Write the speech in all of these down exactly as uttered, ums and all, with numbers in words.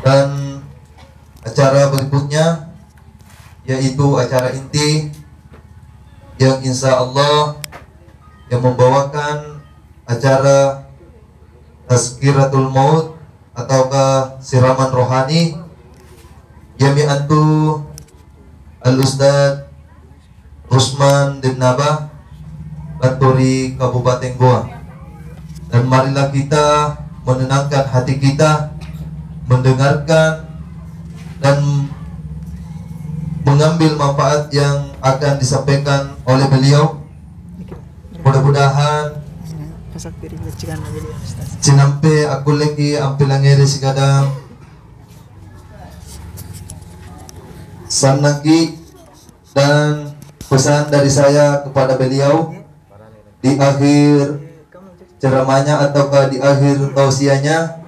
Dan acara berikutnya yaitu acara inti yang insya Allah yang membawakan acara Tazkiratul Maut ataukah siraman rohani, iami antu Al-Ustadz Rusman Dennaba, battu ri Kabupaten Gowa. Dan marilah kita menenangkan hati kita, mendengarkan dan mengambil manfaat yang akan disampaikan oleh beliau. Mudah-mudahan sinampe akkulleki ampilangngere siagang sannangki. Dan pesan dari saya kepada beliau, di akhir ceramahnya ataukah di akhir tausiahnya,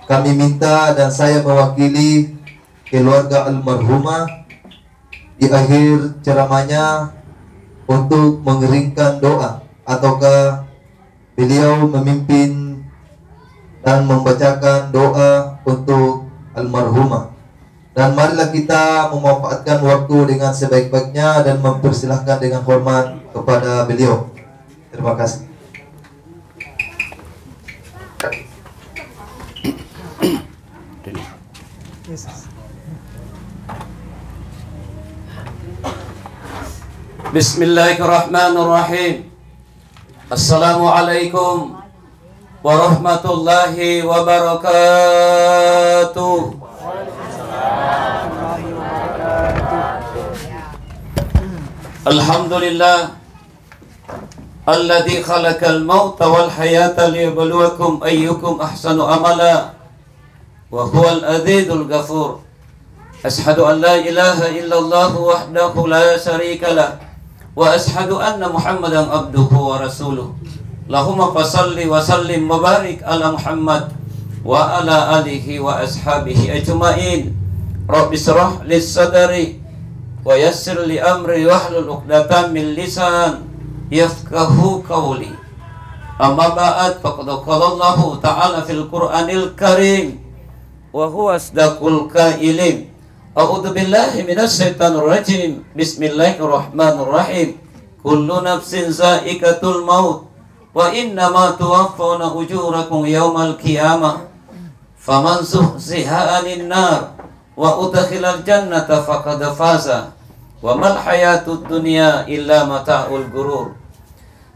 kami minta dan saya mewakili keluarga almarhumah di akhir ceramahnya untuk mengiringkan doa ataukah beliau memimpin dan membacakan doa untuk almarhumah. Dan marilah kita memanfaatkan waktu dengan sebaik-baiknya dan mempersilahkan dengan hormat kepada beliau. Terima kasih. Bismillahirrahmanirrahim. Assalamualaikum warahmatullahi wabarakatuh. Alhamdulillah, alladzi khalaqal mauta wal hayata liyabluwakum ayyukum ahsanu amala, wa huwal azizul ghafur. Asyhadu an la ilaha illallah wahdahu la syarika lah, wa asyhadu anna Muhammadan abduhu wa rasuluh. Allahumma fasalli wa sallim wa barik ala Muhammad wa ala alihi wa ashabihi ajma'in. Rabbi shrah li sadri wa yassir li amri wahlul uqdatam min lisan yafqahu qawli. Amma ba'd, faqad qala Allahu ta'ala fil Qur'anil Karim, wa huwa asdaqul qailin. A'udzu billahi minasy syaithanir rajim. Bismillahirrahmanirrahim. Kullu nafsin za'iqatul maut, wa innama tuwaffawna ujurakum yaumal qiyamah. Faman zuhziha 'anin nar wa udkhilal jannata faqad faza, wa mal hayatud dunya illa mata'ul ghurur.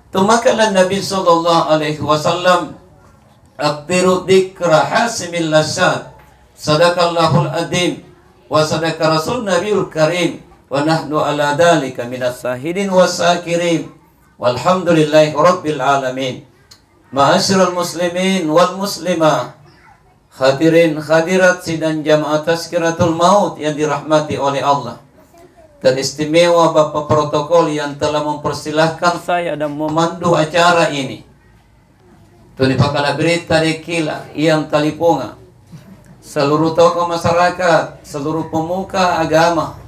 Tsumma qala Nabi sallallahu alaihi wasallam, "Aktsiru dzikra hasimil lazzat." Sadaqallahul adzim wa sadaqa rasul nabiyul karim, wa nahnu ala dzalika minas syahidin was syakirin. Walhamdulillahi rabbil alamin. Ma'asyiral muslimin wal muslimah, hadirin hadirat sidang jamaah Tazkiratul Maut yang dirahmati oleh Allah. Teristimewa Bapak Protokol yang telah mempersilahkan saya dan memandu acara ini. Tunipakala'biritta Dekkila, Iang Taliponga, seluruh tokoh masyarakat, seluruh pemuka agama,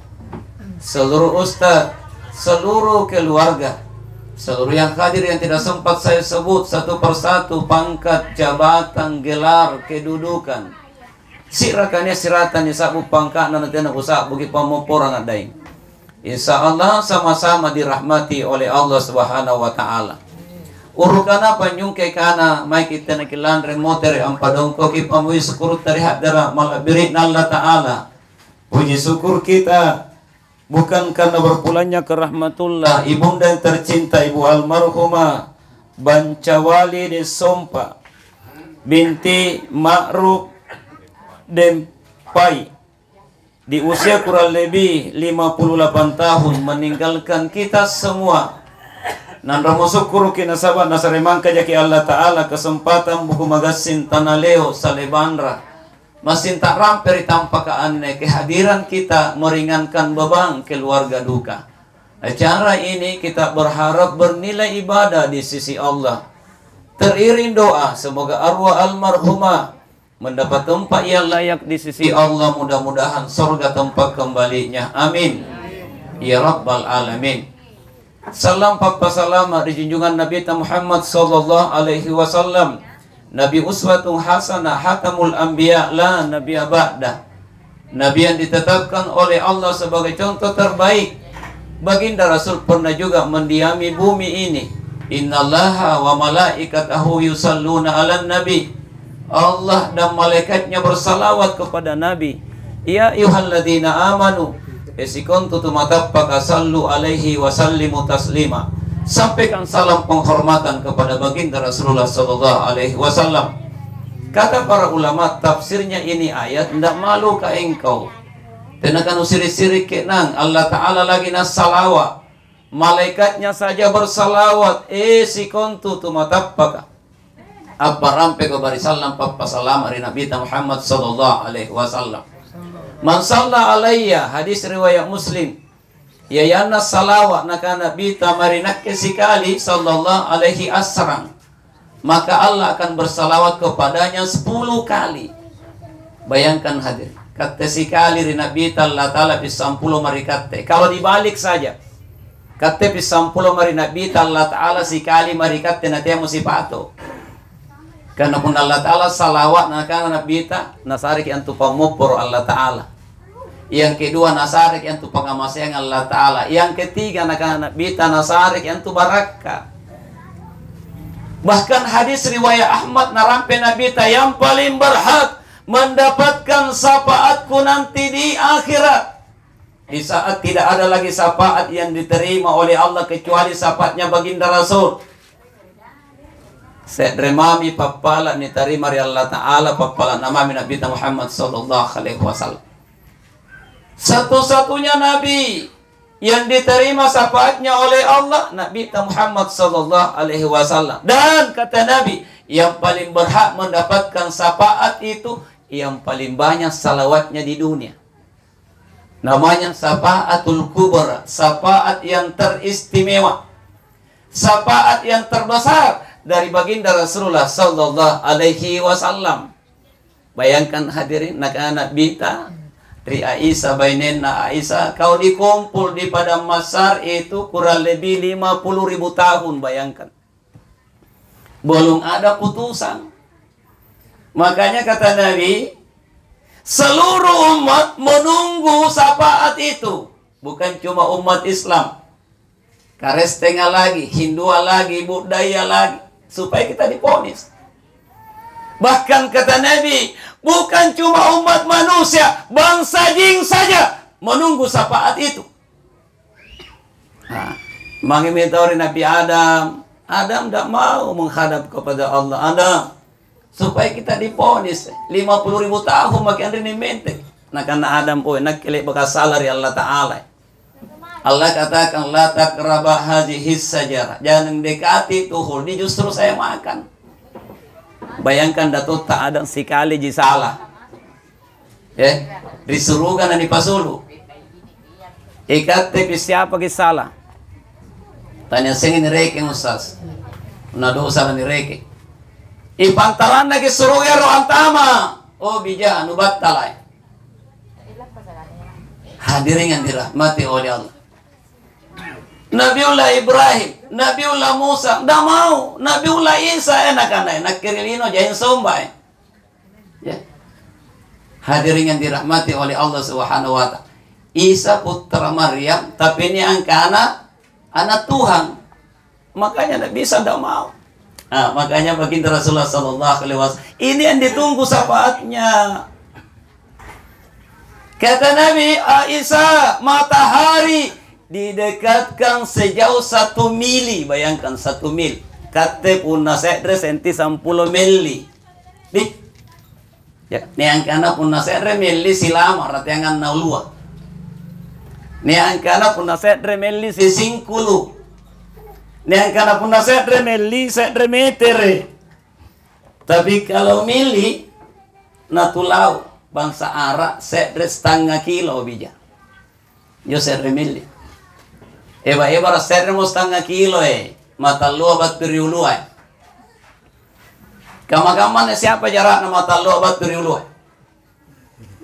seluruh ustaz, seluruh keluarga, seluruh yang hadir yang tidak sempat saya sebut satu persatu, pangkat, jabatan, gelar, kedudukan. Si'raka nia' sirata nisa'bu pangka'na natena kusa'buki pammopporang a'daeng. Insya Allah sama-sama dirahmati oleh Allah Subhanahu wa Ta'ala. Urukanapa nyungke kana maeki tena kilanre motere ampadongkoki pammui sukurutta ri haddara mala'biri'na Allah Ta'ala. Puji syukur kita bukan karena berpulangnya ke rahmatullah, ibunda yang tercinta, Ibu almarhumah Bancawali Deng Sompa binti Ma'ruf Deng Pai, di usia kurang lebih lima puluh delapan tahun, meninggalkan kita semua. Nanromo sukkuruki nasaba' nasare mangkajaki Allah Ta'ala kesempatan buku magassing Tana Leo Salebanra. Massing ta'rampe ri tampaka anne, kehadiran kita meringankan beban keluarga duka. Acara ini kita berharap bernilai ibadah di sisi Allah. Teriring doa, semoga arwah almarhumah mendapat tempat yang layak di sisi Allah, mudah-mudahan sorga tempat kembalinya. Amin. Ya Rabbal Alamin. Salam pappasalama' ri junjungan Nabita Muhammad sallallahu alaihi wasallam. Nabi uswatun hasanah, khatamul anbiya, la nabiyya ba'da. Nabi yang ditetapkan oleh Allah sebagai contoh terbaik. Baginda Rasul pernah juga mendiami bumi ini. "Innallaha wa malaikatahu yusalluna 'alan nabi." Allah dan malaikatnya bersalawat kepada Nabi. "Ya ayyuhalladzina amanu," eh, sikontu tu matappaka, "sallu alaihi wa sallimu taslima." Sampaikan salam penghormatan kepada baginda Rasulullah sallallahu alaihi wasallam. Kata para ulama, tafsirnya ini ayat, "Ndak maluka engkau. Tenaka nusiri-siri ke'nang, Allah Ta'ala lagi nassalawa. Malaikatnya saja bersalawat, eh, sikontu tu matappaka." Apparampeko barisallang pappasalama ri Nabita Muhammad sallallahu alaihi wasallam. "Man salla alayya," hadis riwayat Muslim. Iayanna salawa nakana Nabita mae ri nakke sikali sallallahu alaihi asrang, maka Allah akan bersalawat kepadanya sepuluh kali. Bayangkan hadir, katte sikali ri Nabita Allah Ta'ala pissampulo mae ri katte. Kalau dibalik saja, katte pissampulo mae ri Nabita Allah Ta'ala sikali mae ri katte natea musipato. Karena punna Allah Ta'ala salawa nakana Nabita, nasareki antu pammopporo Allah Ta'ala. Yang kedua, nasareki antu pangngamaseang Allah Ta'ala. Yang ketiga, nakana Nabita, nasareki antu barakka. Bahkan hadis riwayat Ahmad narampe Nabita, "Yang paling berhak mendapatkan syafaatku nanti di akhirat, di saat tidak ada lagi syafaat yang diterima oleh Allah kecuali syafaatnya baginda Rasul." Se're mami pappala' nitarima ri Allata'ala, pappala'na mami Nabita Muhammad sallallahu alaihi wasallam. Satu-satunya Nabi yang diterima syafaatnya oleh Allah, Nabita Muhammad sallallahu alaihi wasallam. Dan kata Nabi, yang paling berhak mendapatkan syafaat itu yang paling banyak salawatnya di dunia. Namanya syafaatul kubra, syafaat yang teristimewa, syafaat yang terbesar dari baginda Rasulullah sallallahu alaihi wasallam. Bayangkan hadirin, nakana Nabita ri Aisyah, bainenna Aisyah, "Kau dikumpul di padang Mahsyar itu kurang lebih lima puluh ribu tahun, bayangkan. Belum ada putusan." Makanya kata Nabi, seluruh umat menunggu syafaat itu. Bukan cuma umat Islam. Karestenga lagi, Hindua lagi, Buddhaya lagi. Supaya kita diponis. Bahkan kata Nabi, bukan cuma umat manusia, bangsa jin saja menunggu syafaat itu. Nah, mangemi tau ri Nabi Adam. Adam ndak mau menghadap kepada Allah. "Adam, supaya kita diponis lima puluh ribu tahun maki anrinni menteng." Nakana Adam, "Oi, nakke le'baka sala ri Allata'ala." Allah katakan, "La taqraba hazihi syajara." Jangan dekati itu hul, justru saya makan. Bayangkan datotta Adam sikaliji sala. Eh, ri suruga nanipasulu. Ikatte pi siapaki sala? Taniassengi nirekeng, Ustaz. Na dosa nanireke. Ipantarannaki suruga ero antama. Oh, bija, anu battalai. Hadirin yang dirahmati oleh Allah. Nabiullah Ibrahim, Nabiullah Musa, ndak mau. Nabiullah Isa, eh, nakana, "Nakke ri lino jaeng somba, eh." Ya. Hadirin yang dirahmati oleh Allah Subhanahu wa Ta'ala. Isa putra Maryam, tapi niangkana anak Tuhan. Makanya ndak bisa, ndak mau. Ah, makanya baginda Rasulullah sallallahu alaihi wasallam, ini yang ditunggu syafaatnya. Kata Nabi, "Aisyah, matahari didekatkan sejauh satu mili." Bayangkan, satu mil. Katte punna se're senti sampulo melli. Di, ya, niangkana punna se're melli silama, rateanganna ulua. Niangkana punna se're melli sisingkulu. Niangkana punna se're melli se're metere. Tapi kalau mili, natulau bangsa Ara, se're stangnga kilo bija. Yo se're mili. Eba-ebara se're mo stangnga kilo, eh. Matallua battu ri ulua, eh. Kamma-kammana siapa jarakna matallua battu ri ulua, eh?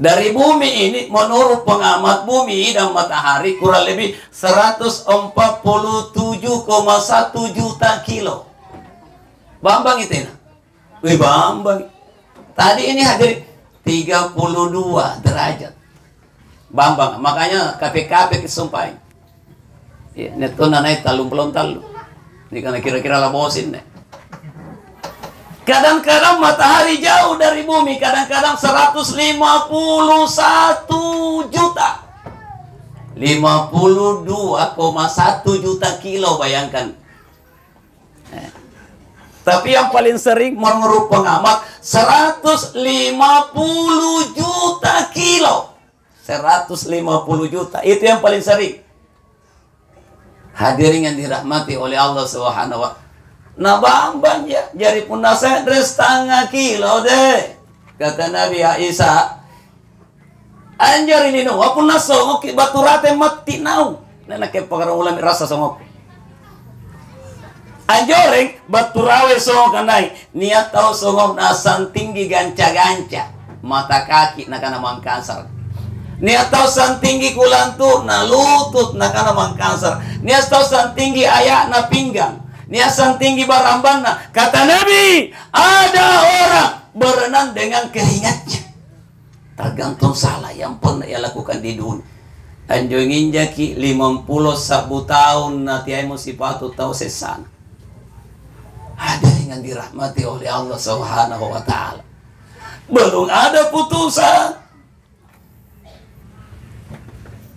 Dari bumi ini, menurut pengamat bumi dan matahari, kurang lebih seratus empat puluh tujuh koma satu juta kilo. Bambang itu, nah. Wih, bambang. Tadi ini hadir tiga puluh dua derajat. Bambang, makanya kape-kape kisumpai. Iya, nettonna naik tallung pulo tallu. Ini karena kira-kira labosin nih. Kadang-kadang matahari jauh dari bumi, kadang-kadang seratus lima puluh satu juta. Lima puluh dua koma satu juta kilo, bayangkan. Eh. Tapi yang paling sering menurut pengamat, seratus lima puluh juta kilo. Seratus lima puluh juta. Itu yang paling sering. Hadirin yang dirahmati oleh Allah Subhanahu wa. Nah, bambang ya. Jadi punna se're setengah kilo deh. Kata Nabi Isa, "Anjari linoa punna songokki battu rate matti naung." Nah, nakke pakkaramulami rasa songokku. Anjoreng battu rawe songoka nai. Nia' tau songok nasantinggi ganca-ganca, mata kaki nakana mangkasar. Nia' tau santinggi kulantu'na, lutut nakana mangkasar. Nia' tau santinggi aya'na pinggang. Nia' santinggi barambanna. Kata Nabi, "Ada orang berenang dengan keringatnya." Tergantung salah yang pernah ia lakukan di dunia. Anjo injaki limampulo sabbu taung natiaimo sipatu tau sessana. Hadirin yang dirahmati oleh Allah Subhanahu wa Ta'ala. Belum ada putusan.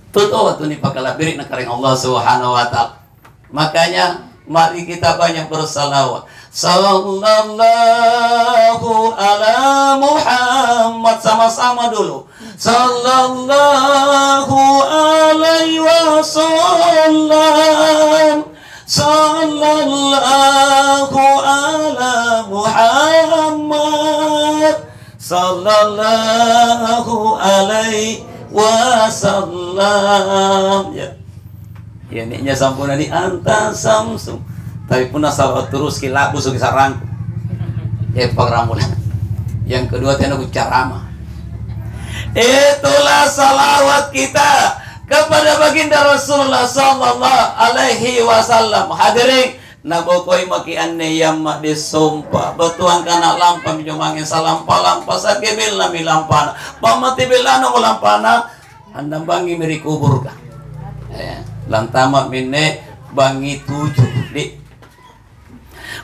Tutu waktu nipakalabiri na Karaeng Allah Subhanahu wa Ta'ala. Makanya, mari kita banyak bersalawat. Sallallahu ala Muhammad. Sama-sama dulu. Sallallahu alaihi wasallam. Sallallahu ala Muhammad. Sallallahu alaihi wasallam. Ya. Ya, niknya sampuna di anta samsung. Tapi punna salawat terus ki labu suki sarangku. Ya, pangramula. Yang kedua tena ku carama. Itulah salawat kita kepada baginda Rasulullah sallallahu alaihi wasallam. Hadirin, nabokoi maki anne yamma di sompa. Batuang kana lampa minjo mange salampa-lampa sakebella mi lampana. Pammati bellana mo lampana. Andang bangi mi ri kuburka. Eh, lantama minne bangi tuju, di.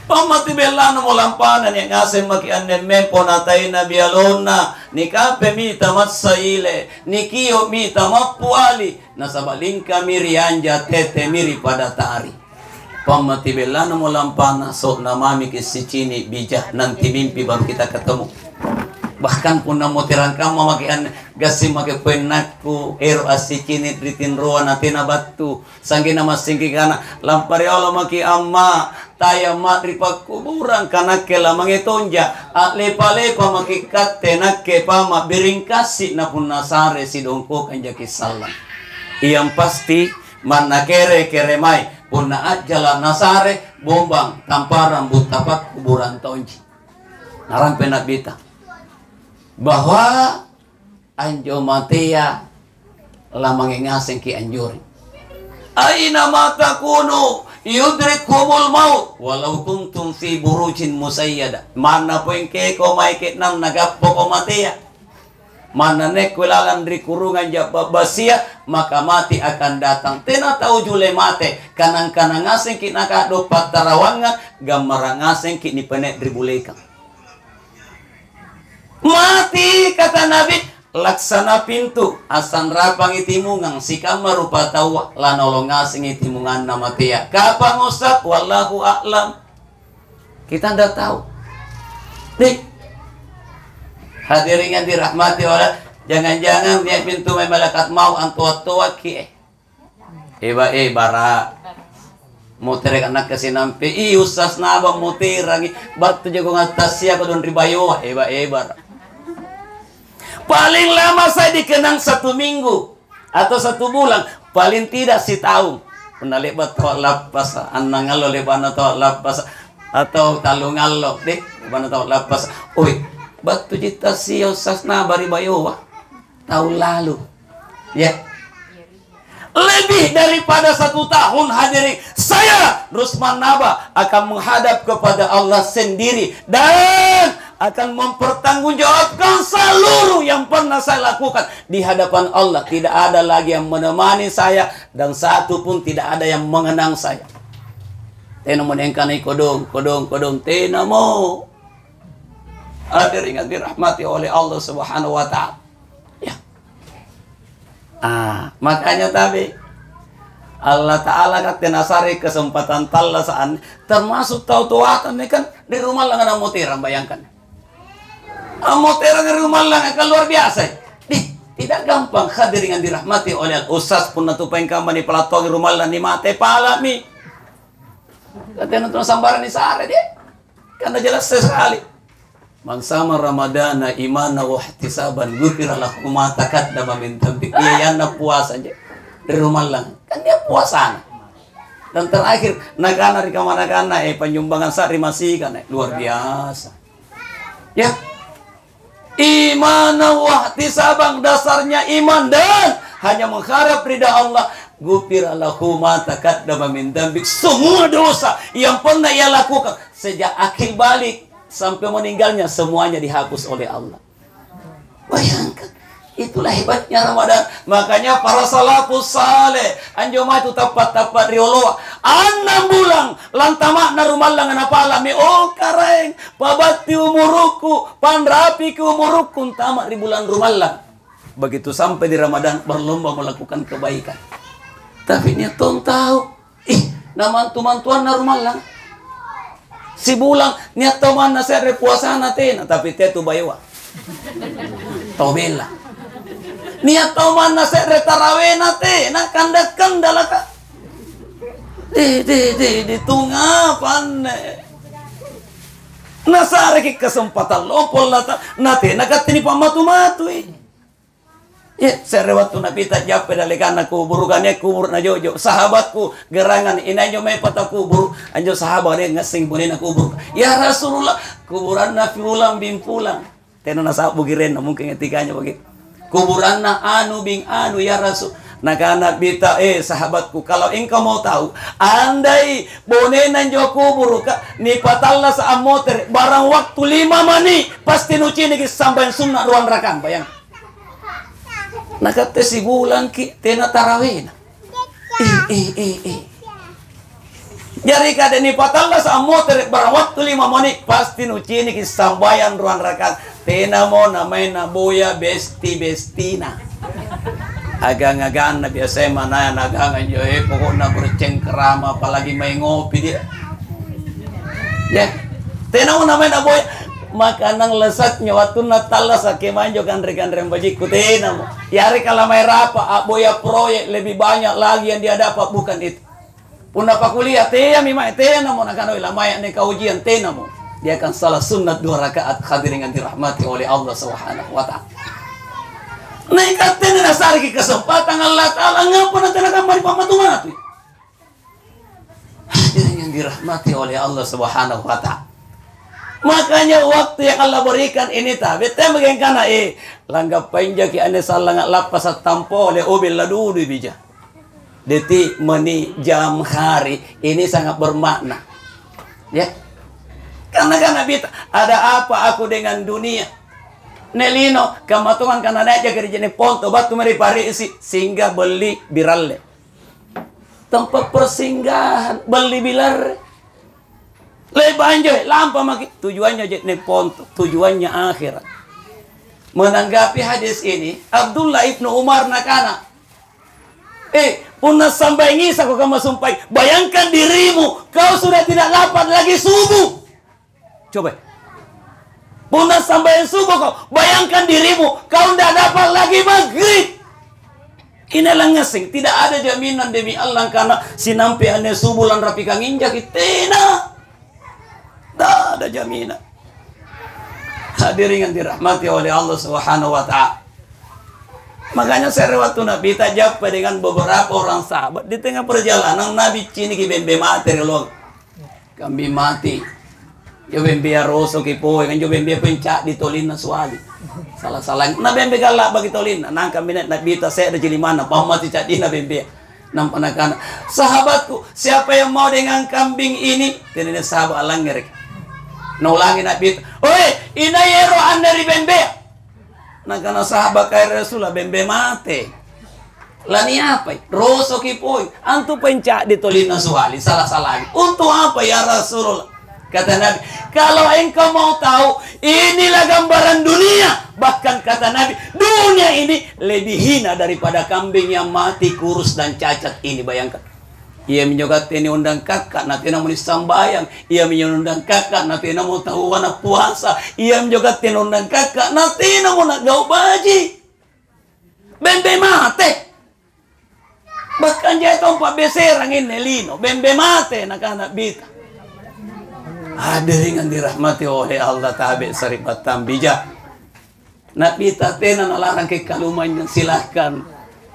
Pammati bellana mo lampana nia' ngaseng maki anne mempo nataina bialonna, nikape mita massaile, nikio mita mappuali, nasaba lingkami ri anja tete mi ri pada tari. Pammati bellana mo lampana, so'na mamiki sicini bija, nanti mimpi baru kita ketemu. Bahkan punna mo terangkamma maki anne, gassing maki poeng nakku, ero assicini ri tinroa natena battu. Sanggenna massingki kana, lampa riolo maki amma, taya ma ri pakkuburang, ka nakke lamange tonja, a'lepa-lepa maki katte nakke pama biring kassi na punna sare sidongkokang jaki sallang. Yang pasti, manna kere-kere mai, punna ajjala nasare, bombang, tamparang, butta pakkuburang tonji. Narampe Nabbita. Bahwa anjo matea lamange ngasengki anjoreng. Aina ma takunu yudrikkumul maut walau kuntum fi burujin musayyada. Manna poeng keko mae ke'nang nagappoko matea. Manna nekkoi lalang ri kurungang ja'ba'basia, maka mati akan datang. Tena tau jule mate, kanang-kanang ngasengki naka'do pattarawangang, gammara ngasengki nipane'ri bulekang. Mati, kata Nabi, laksana pintu, assanrapangi timungang, sikamma rupa taua, lanaolo ngasengi timunganna matea. Kapang Ustaz? Wallahu a'lam. Kita ndak tahu. Deh. Hadirin yang dirahmati oleh, jangan-jangan nia' pintu mai malaikat maut antoa-toaki, eh. Eba-ebara. Motere' anakka sinampe, "Ih, Ustaz Naba moterangi. Battu jako ngattassiako dong ri bayoa." Eba-ebara. Paling lama saya dikenang satu minggu atau satu bulan, paling tidak sitaung. Punna le'ba' tau lappasa, annang allo le'ba'na tau lappasa, atau tallung allo, deh, le'ba'na tau lappasa. Oi, battuji tassia Ustaz Naba ri bayoa. Tahun lalu. Ya. Lebih daripada satu tahun, hadirin, saya, Rusman Naba, akan menghadap kepada Allah sendiri dan akan mempertanggungjawabkan seluruh yang pernah saya lakukan di hadapan Allah. Tidak ada lagi yang menemani saya, dan satu pun tidak ada yang mengenang saya. Tenamo niangkanai kodong, kodong, kodong, tenamo. Hadirin yang dirahmati oleh Allah Subhanahu wa Ta'ala. Ya. Ah, makanya tabe, Allah Ta'ala kan tenasare kesempatan tallasaan, termasuk tau toata nih kan di rumah langan ammoterang, bayangkan. Ammoterang di rumah langan kan luar biasa. Di, tidak gampang, hadirin yang dirahmati oleh Al Ustaz, punna tu paeng kamma ni pala tongi rumah langan ni mate palami. Katanya tu sambarang ni sare deh. Karena jelas sekali. "Man sama Ramadana imana wahtisaban, gufira lahu ma taqaddama min dzambi." Iya, yanna puasa je. Di rumah lang. Kan dia puasana. Dan terakhir, nakana ri kamanakanna, eh, panyumbangan sa'ri masika, eh, luar biasa. Ya. Imana wahtisaban, dasarnya iman dan hanya mengharap ridha Allah. Gufira lahu ma taqaddama min dzambi. Semua dosa yang pernah ia lakukan sejak akil balik sampai meninggalnya, semuanya dihapus oleh Allah. Bayangkan, itulah hebatnya Ramadan. Makanya para salafus saleh, anjo mae tu tappa-tappa rioloa, annang bulang lantama'na rumallang napalami, "Oh, Karaeng, pabatti umurukku, panrapiki umurukku, ntama ri bulang rumallang." Begitu sampai di Ramadan, berlomba melakukan kebaikan. Tapi nia' tong tau, ih, namantu-mantuanna rumallang. Sibulang, nia' tau manna se're puasana tena, tapi te tu bayoa. Tau bela. Nia' tau manna se're tarawena tena, kanda-kandalaka. De, de, de, de, tunga panne. Nasareki kesempatan lompo lata, na tena katte nipammatu-matui. Ye, se're wattu Nabitta jappe dallekanna kuburu', kania kuburu' najo'jo'. Sahabatku, gerangan, inai anjo mae patakuburu', anjo sahaba' nia' ngassengi bonena kuburu'. "Ya Rasulullah, kuburanna fulan bin fulan." Tena nasa'bu kirenna, mungkin etikanya begitu. "Kuburanna anu bin anu, ya Rasul." Nakana Nabitta, "Eh, sahabatku, kalau engkau mau tahu, andai bonena anjo kuburuka nipatallasa' ammotere', barang waktu lima mani', pasti nuciniki sambayang sunna' ruang rakang." Bayang. Nakatte sibulangki' tena tarawena. Eh, eh, eh, eh. Jari kade nipatallasa' ammotere' barang wattu lima mani', pasti nuciniki sambayang ruang rakang. Tenamo namae naboya besti-bestina. Agang-aganna biasai manaya nagang anjo, eh, pokokna bercengkerama, apalagi mae ngopi dia. Ya, tenamo namae naboya. Makanang lesaknya wattunna tallasa' kemae anjo kanre-kanreang bajikku, tenamo. Yareka lamae rapa, a'boya proyek lebih banyak lagi yang dia dapat, bukan itu. Punna pakuliah, teami mae, tenamo nakanoi lamae anne kaujiang, tenamo. Dia akan salah sunat dua rakaat, hadirin yang dirahmati oleh Allah Subhanahu wa Ta'ala. Naikattena nasareki kesempatan Allah Ta'ala, ngapa natena kamma nipammatu-matui? Hadirin yang dirahmati oleh Allah Subhanahu wa Ta'ala. Makanya, waktu yang Allah berikan ini, tabe, tena maki angkana, eh, langgappa injaki anne sallanga' lappasa' tampole, oh, bella dudui bija. Detik, menit, jam, hari, ini sangat bermakna. Ya. Karena, karena bita, ada apa aku dengan dunia? Nia' lino, kamma tongang kana nai'jaki ri je'ne' ponto, battu mae ri Parisi, singgah belli biralle. Tempat persinggahan, belli bilarre. Le'ba' anjo, eh, lampa maki', tujuannya je'ne' ponto, tujuannya akhirat. Menanggapi hadis ini, Abdullah ibnu Umar nakana, "Eh, punna sambayang isako kamma sumpaeng, bayangkan dirimu, kau sudah tidak dapat lagi subuh." Coba. Punna sambayang subuhko, bayangkan dirimu, kau ndak dapat lagi maghrib. Ini langngasseng, tidak ada jaminan demi Allah karena sinampe anne subuh lanrapikang injaki, tena. Tidak ada jaminan. Hadirin yang dirahmati oleh Allah Subhanahu wa Ta'ala. Makanya, se're wattu Nabitta jappe dengan beberapa orang sahabat, di tengah perjalanan Nabi ciniki bembe mate ri lolong. Kambing mati. Injo bembea rosoki poeng, injo bembea poeng caddi tolinna suali. Sala-salang. Na bembe galla' bagi tolinna. Nangka mine Nabitta se're ji limanna, pammati caddina bembea. Nampa nakana, "Sahabatku, siapa yang mau dengan kambing ini?" Tenana sahaba' allangngereka. Naulangi Na'bi, "Oi, inai ero' anne ri bembea?" Nakana sahaba', "Kae Rasulullah, bembe mate." "Laniapai?" "Rosoki poi." "Antu panca'di tolinna suali, sala-salaki." "Untuk apa ya Rasulullah?" Kata Nabi, "Kalau engkau mau tahu, inilah gambaran dunia." Bahkan kata Nabi, "Dunia ini lebih hina daripada kambing yang mati kurus dan cacat ini." Bayangkan. Iaminjo katte niondang kakka, na tena muni sambayang. Iaminjo niondang kakka, na tena mo taua na puasa. Iaminjo katte niondang kakka, na tena mo nagau' baji'. Bembe mate. Bahkan jai tong pa'beserang inne lino, "Bembe mate," nakana Na'bita. Hadirin yang dirahmati oleh Allah, tabe' sari'battang bija. Na'bita tena nalarang kekkalumanynyang, silahkan.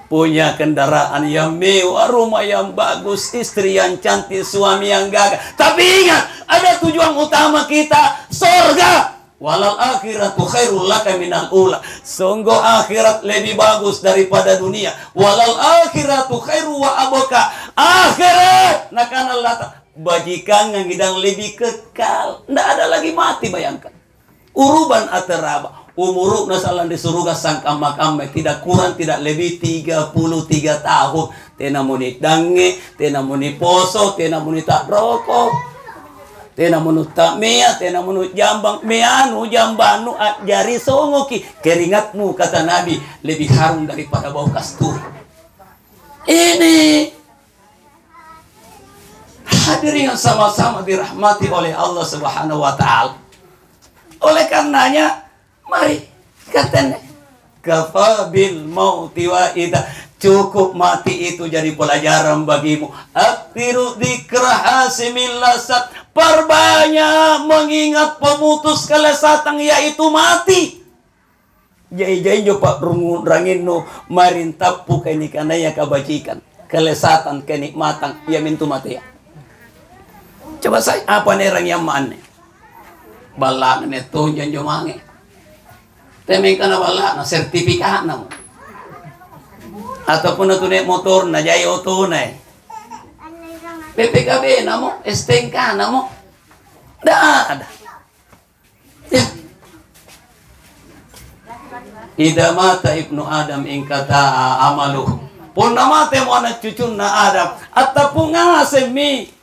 Punya kendaraan yang mewah, rumah yang bagus, istri yang cantik, suami yang gagah. Tapi ingat, ada tujuan utama kita, sorga. "Walal akhiratu khairul laka minal ula." Sungguh akhirat lebih bagus daripada dunia. "Walal akhiratu khairu wa abqa." Akhirat, nakana Allah Ta-, bajikangangi dan lebih kekal. Ndak ada lagi mati, bayangkan. Uruban ataraba. Umuru'na sallang ri suruga sangkamma-kamma, tidak kurang, tidak lebih tiga puluh tiga tahun. Tena muni dangnge, tena muni poso, tena muni ta'roko, tena muni ta'mea, tena muni jambang, meanu jambannu a'jari songoki, keringatmu, kata Nabi, lebih harum daripada bau kasturi. Ini hadirin yang sama-sama dirahmati oleh Allah Subhanahu wa Ta'ala. Oleh karenanya, mari, katenne, "Kafa bil mauti wa'idha." Cukup mati itu jadi pelajaran bagimu. "Aktsiru dzikra hasimil lazzat." Perbanyak mengingat pemutus kelezatan, yaitu mati. Jai-jai injo pa'rungnguranginnu mae ri tappuka nikanaya kabajikan, kelezatan, kenikmatan, iamintu matea. Coba sai apa naerangi amma anne? Balla'na nia' tonja anjo mange. Temengkana balla'na, sertifikatnamo. Ataupun tau nia' motorna, jai otonae. P P K B-namo, S T N K-namo. Ndak ada. Ya. "Idza mata ibnu Adam inqata'a amaluhu." Punna matemo ana' cucunna Adam, attappu ngasemmi.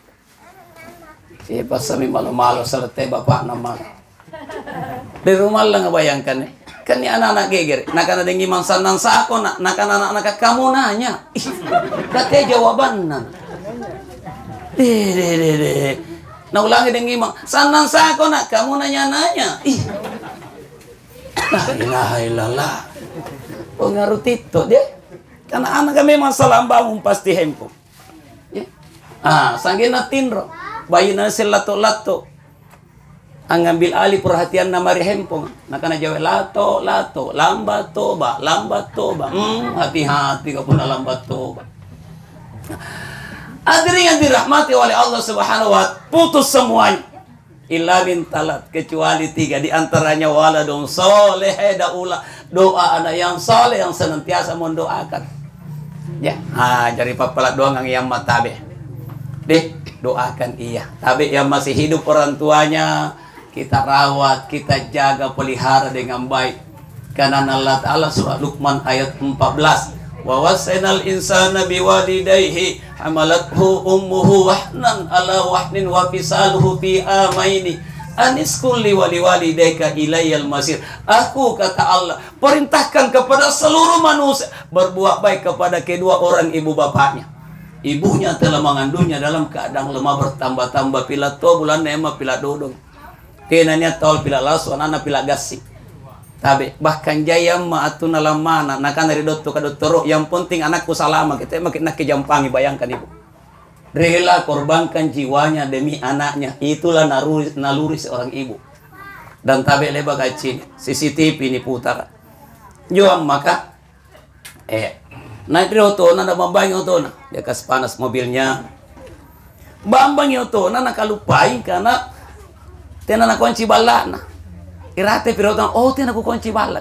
Eh, passami malo-malo, salette bapa'na mala. Ri rumallanga bayangkan, eh. Kan ni ana'-ana' gegere', nakana deng imang sannang sako na, nakana ana'-ana' kamu nanya. Ih, kate jawabanna. Deh, deh, deh, deh. Naulangi deng imang, "Sannang sako na, kamu nanya-nanya." Ih. La ilaha illallah. Pengaruh TikTok deh. Karena anak memang salah bangun pasti handphone. Ya. Ah, sanggenna tinro. Baina sellatto-latto. Angngambil alih perhatianna mae ri handphone. Nakana jawa, "Lato, lato, lambat toba, lambat toba." Hmm, hati-hati ka punna lambat toba. Hadirin yang dirahmati oleh Allah Subhanahu wa, putus semuanya. Illa min talat, kecuali tiga, di antaranya waladun soleh, daula, doa anak yang soleh yang senantiasa mendoakan. Ya, ah, jari pappala' doangang yang matabe. Deh, doakan iya. Tabe yang masih hidup orang tuanya, kita rawat, kita jaga, pelihara dengan baik. Kanana Allah Ta'ala, surah Luqman ayat empat belas, "Wa wassainal insana biwalidayhi hamalathu ummuhu wahnan ala wahnin wa fisaluhu fi amaini. Aniskul liwali walidaika ilayyal masir." Aku, kata Allah, perintahkan kepada seluruh manusia berbuat baik kepada kedua orang ibu bapaknya. Ibunya telah mengandungnya dalam keadaan lemah bertambah-tambah, pila' to bulanna, emma pila' dodong. Tena nia' tau pila' lasu, ana'na pila' gassing. Tabe, bahkan jai amma' attunna lammana, nakana ri doktoka, "Dottoro, yang penting anakku salama', kete maki' nakke jampangi, bayangkan ibu. Rela korbankan jiwanya demi anaknya, itulah naruri-, naluri seorang ibu." Dan tabe le'baka accini', C C T V niputara. Njo ammaka, Eh, naik ri otona, nabambangi otona. Dia kas panas mobilnya. Bambangi otona, nakaluppai karena tena nakunci balla'na. Irate pi ri otona, "Oh, tena kukunci balla'."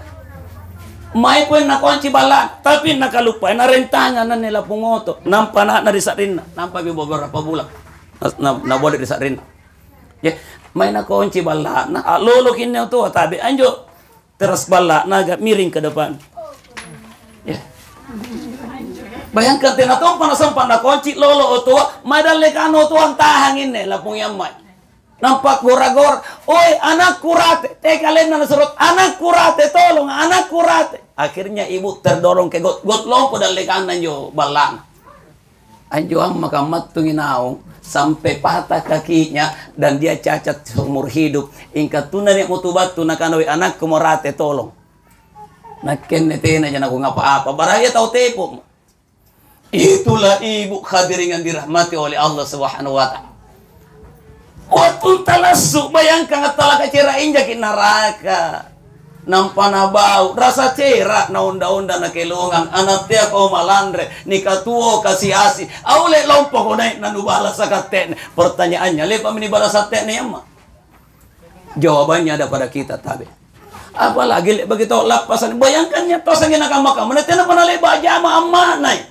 Mae pole nakonci balla', tapi nakaluppai narentangang anne lapung oto. Nampa ana'na ri sa'rinna, nampami beberapa bulang. Na, na, nabode ri sa'rinna. Ya, mae nakonci balla'na, a'loloki anne otoa tabe'. Anjo teras balla'na agak miring ke depan. Ya. Bayangkan tena tompa nasempa nakonci lolo otoa, mae dallekang otoa antahang anne lapung iamma'. Nampa gora-gora, "Oi, anakku rate!" Te kalenna nasuro, "Anakku rate, tolong, anakku rate!" Akhirnya ibu terdorong ke got, got lompo dallekanna anjo balla'na. Anjo amma' kammattungi naung sampai patah kakinya dan dia cacat seumur hidup. Ingka tuna nia' mutu battu nakana, "Oi, anakku mo rate, tolong." Nakke anne tenaja nakungapa-apa. Baraya tau tepo'. Itulah ibu hadirin yang dirahmati oleh Allah Subhanahu wa Ta'ala. Wattunta lassu', bayangkang attallaka cera' injaki' naraka. Nampa nabau', rasa cera' naonda-onda nakelongang, ana' teako malanre, nikatuo kasi-asi, aule lompoko nai' nanubalasa' katte'ne. Pertanyaannya, le'ba'mi nibalasa' te'ne, amma'? Jawabannya ada pada kita, tabe'. Apalagi le'baki tau lappasa', bayangkan nia' tau sangngina kamma-kamma, na tenapa nale'ba' jama amma'nai.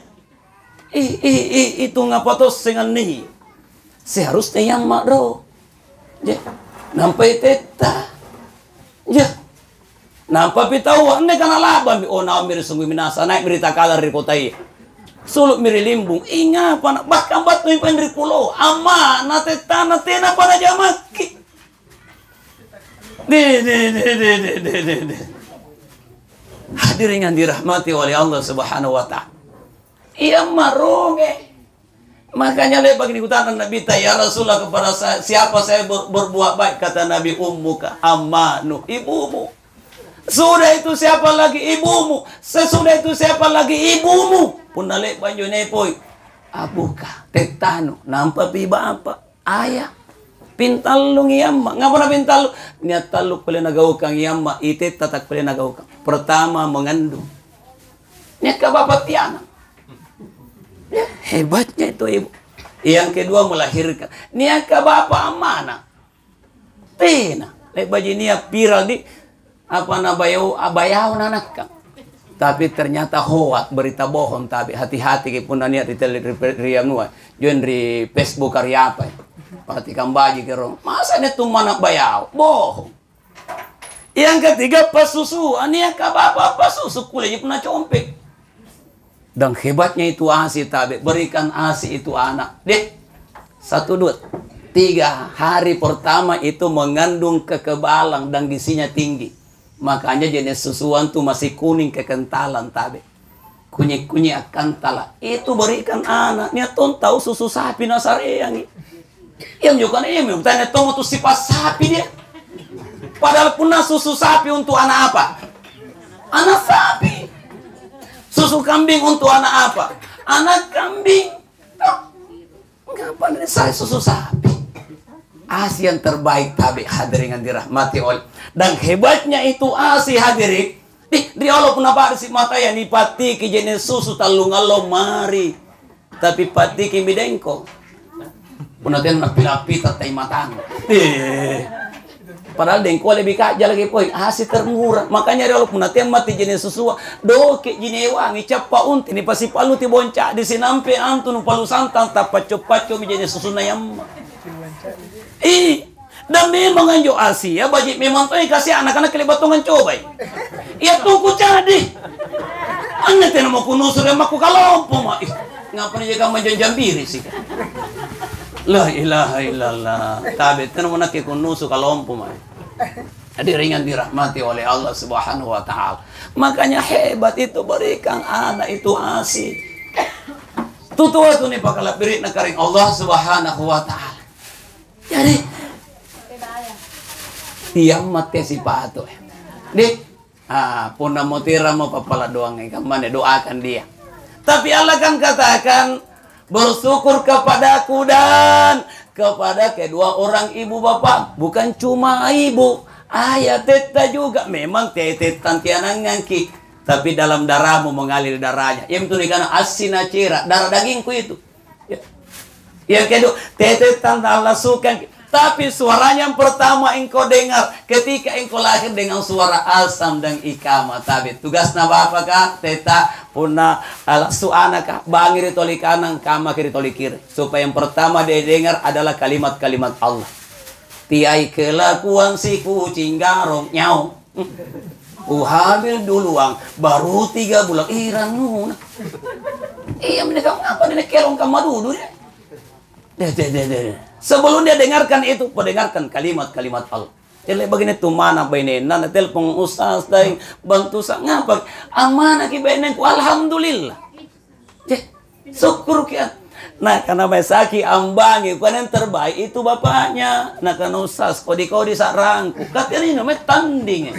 I, i, i, itu ngapa tosseng anne? Seharusnya iamma' do. Je, nampai tetta. Je. Nampapi taua, anne kana la'bammi, oh, naammi ri Sungguminasa, nai'mi ri Takalang ri kotaya. Sulu'mi ri Limbung, ingapa na, bahkan battumi paeng ri pulo, amma'na tettana tenapa najamakki. De, de, de. Hadirin yang dirahmati oleh Allah Subhanahu wa Ta'ala. Iamma' ronge. Makanya le'baki nikutana Nabita, "Ya Rasulullah, kepada sa-, siapa saya ber-, berbuat baik?" Kata Nabi, "Ummuka, amma'nu, ibumu. Sudah itu siapa lagi? Ibumu. Sesudah itu siapa lagi? Ibumu." Punna le'ba' anjo nepoi, "Abuka, tettanu, nampapi bapa', aya'." Pintallungi amma'. Ngapa napintallu? Nia' tallu kulle nagaukang iamma', itetta takkulle nagaukang. Pertama, mengandung. Niaka bapa' tianang. Ya, hebatnya itu ibu. Yang kedua, melahirkan. Niaka bapa' amma'na? Tena. Le'baji nia' viral di, apa, nabayau, abayau nanakka. Tapi ternyata hoak, berita bohong, tapi hati-hati ki punna nia' ri tele-, ri, ri anua, join ri Facebook ri apa. Perhatikan baji' ki rong. Masa nia' tumma nabayau? Bohong. Yang ketiga, passusu. Nia' kabapa passusu, kulle ji punna compe'. Dan hebatnya itu asi, tabe', berikan asi itu anak. Deh, satu, dua, tiga hari pertama itu mengandung kekebalan dan gizinya tinggi. Makanya jenis susuan tu masih kuning kekentalan, tabe'. Kunyi-kunyi akkantala. Itu berikan anak. Nia' tong tau susu sapi nasareangi. Ianjo kana iami tania tommo tu sipa' sapi dia. Padahal punna susu sapi untuk anak apa? Anak sapi. Susu kambing untuk anak apa? Anak kambing. Toh. Ngapa nih saya susu sapi? Asi yang terbaik, tabe', hadirin yang dirahmati oleh. Dan hebatnya itu asi, hadirin. Di, di Allah punna pa'risi' mataya nipattiki jenis susu tallung allo mari. Tapi pattikimi dengko. Punna tena nappi-nappi tattai matang. Eh. Padahal dengko lebih kajja lagi poi, asi termurah. Makanya riolo punna tea matti jenis susua, doke ji niewangi, cappa unti, nipasipalluti bonca'di sinampe antu nupalu santang, tappacco-paccomi jenis susunna yamma. Ih, dan memang anjo asia baji' memang toi kasi ana' kana kele battongang cobai. Iya tungku cadi. Anne tena mau kunusu dan makku kalompo ma. Ih, ngapa ni jaga manjanjang birisi? La ilaha illallah. Tabe tena mau nakke kunusu kalompo ma. Hadirin yang dirahmati oleh Allah Subhanahu wa Ta'ala. Makanya hebat itu berikan anak itu asi. Tutu tu ni pakalabbiri'na karing Allah Subhanahu wa Ta'ala. Jadi, tiang mate sipato. Deh, ah, punna motiramo pappala doang, kammane doakan dia. Tapi Allah kan katakan, "Bersyukur kepadaku dan kepada kedua orang ibu bapak." Bukan cuma ibu, ayah, tetta juga. Memang te-, tettang tianangngangki, tapi dalam darahmu mengalir darahnya. Iami tu nikana assi nacera, darah dagingku itu. Ya. Yang kedua, te-, tettang tallasukangki. Tapi suaranya yang pertama engkau dengar ketika engkau lahir dengan suara azan dan iqamah. Tapi tugasna bapaka, teta, punna alassu anaka, bangi ri toli kanang, kamaki ri toli kiri. Supaya yang pertama dia dengar adalah kalimat-kalimat Allah. Tiai kelakuan si kucing garong, nyau. Kuhamil duluang, baru tiga bulan. Ih, rannuna. Iya, mending kamu ngapa nih kelong kamma dudu, deh? Deh, deh, deh, deh. Sebelum dia dengarkan itu, perdengarkan kalimat-kalimat Allah. Jadi begini tuh mana bainenna, na telepon, "Ustaz, daeng, bantu sa-," "Ngapa?" "Ammanaki bainengku, alhamdulillah." Ceh, sukkuruki, ah. Nah, karena mai saki ambangi, bukan yang terbaik itu bapaknya. Nah, karena, "Ustaz, kodi-kodi sarangku." Katanya ini namanya tanding, eh.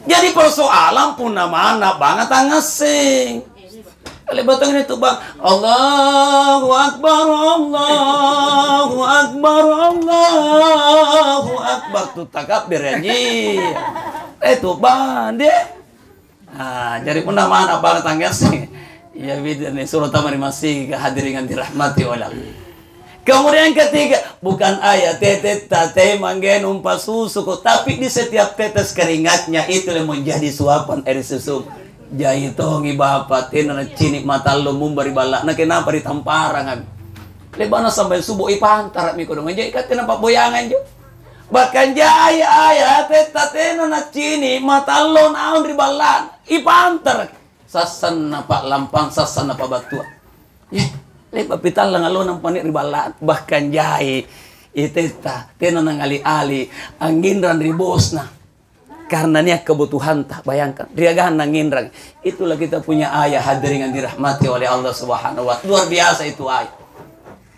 Jadi persoalan punna mana banga tangasseng. Kale batang ini tuh, Bang. Allahu Akbar, Allahu Akbar, Allahu Akbar. Tuh takabbir, anjing. Eh, tuh, Bang, dia. Ah, jadi punna mana banga tangasseng. Iya, bidani, suruh tama ri masigi, hadirin yang dirahmati oleh Allah. Kemudian ketiga, bukan ayah, tete, tate, mangge, numpa susuko, tapi di setiap tetes keringatnya itu yang menjadi suapan air susu. Jai tongi bapa, tena nacini matallo mumba ri balla'na, kenapa ditamparang? Le'ba'na sambayang subuh, ipantara'mi kodong, jai katte napa'boyangang jo. Bahkan jai ayah, tetta tena nacini matallo naung ri balla'na, ipantaraki. Sassanna pa'lampang, sassanna pa'battua. Yeh, le'ba'pi tallang allo nampa nia' ri balla'na. Bahkan jai, itetta, tena nangali-ali, angnginrang ri bosna. Karena nia' kebutuhanta, bayangkan, ri agang nangnginrang. Itulah kita punya ayah, hadirin yang dirahmati oleh Allah Subhanahu wa, luar biasa itu ayah.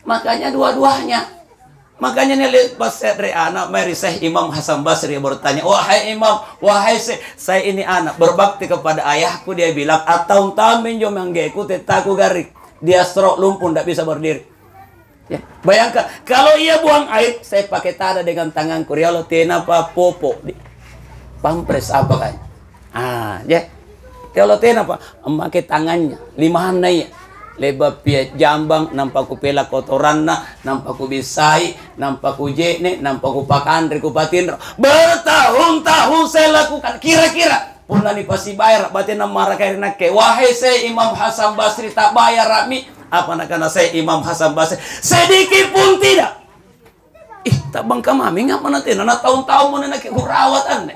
Makanya dua-duanya. Makanya nia' le'ba' se're ana' mae ri Syekh Imam Hasan Basri bertanya, "Wahai Imam, wahai Syekh, saya ini anak berbakti kepada ayahku," dia bilang, "Attahun-tahun minjo manggeku tettaku garring. Dia stroke, lumpuh, ndak bisa berdiri." Ya, bayangkan, kalau ia buang air, saya pakai tada dengan tanganku, riolo tenapa popo, di, pampres apa kan? Ah, ya. Kalau tenapa, make tangannya, limanna ia. Le'ba' pia jambang, nampa kupela kotoranna, nampa kubissai, nampa kuje'ne', nampa kupakanre, kupatinro. Bertahun-tahun saya lakukan. Kira-kira punna nipasibayara', batena maraka ri nakke, wahai Syekh Imam Hasan Basri, tabayara'mi? Apa nakana Syekh Imam Hasan Basri? Sedikit pun tidak. Ih, ta'bangka mami, ngapa na tena? Na taung-taung mo na nakke kurawat anne.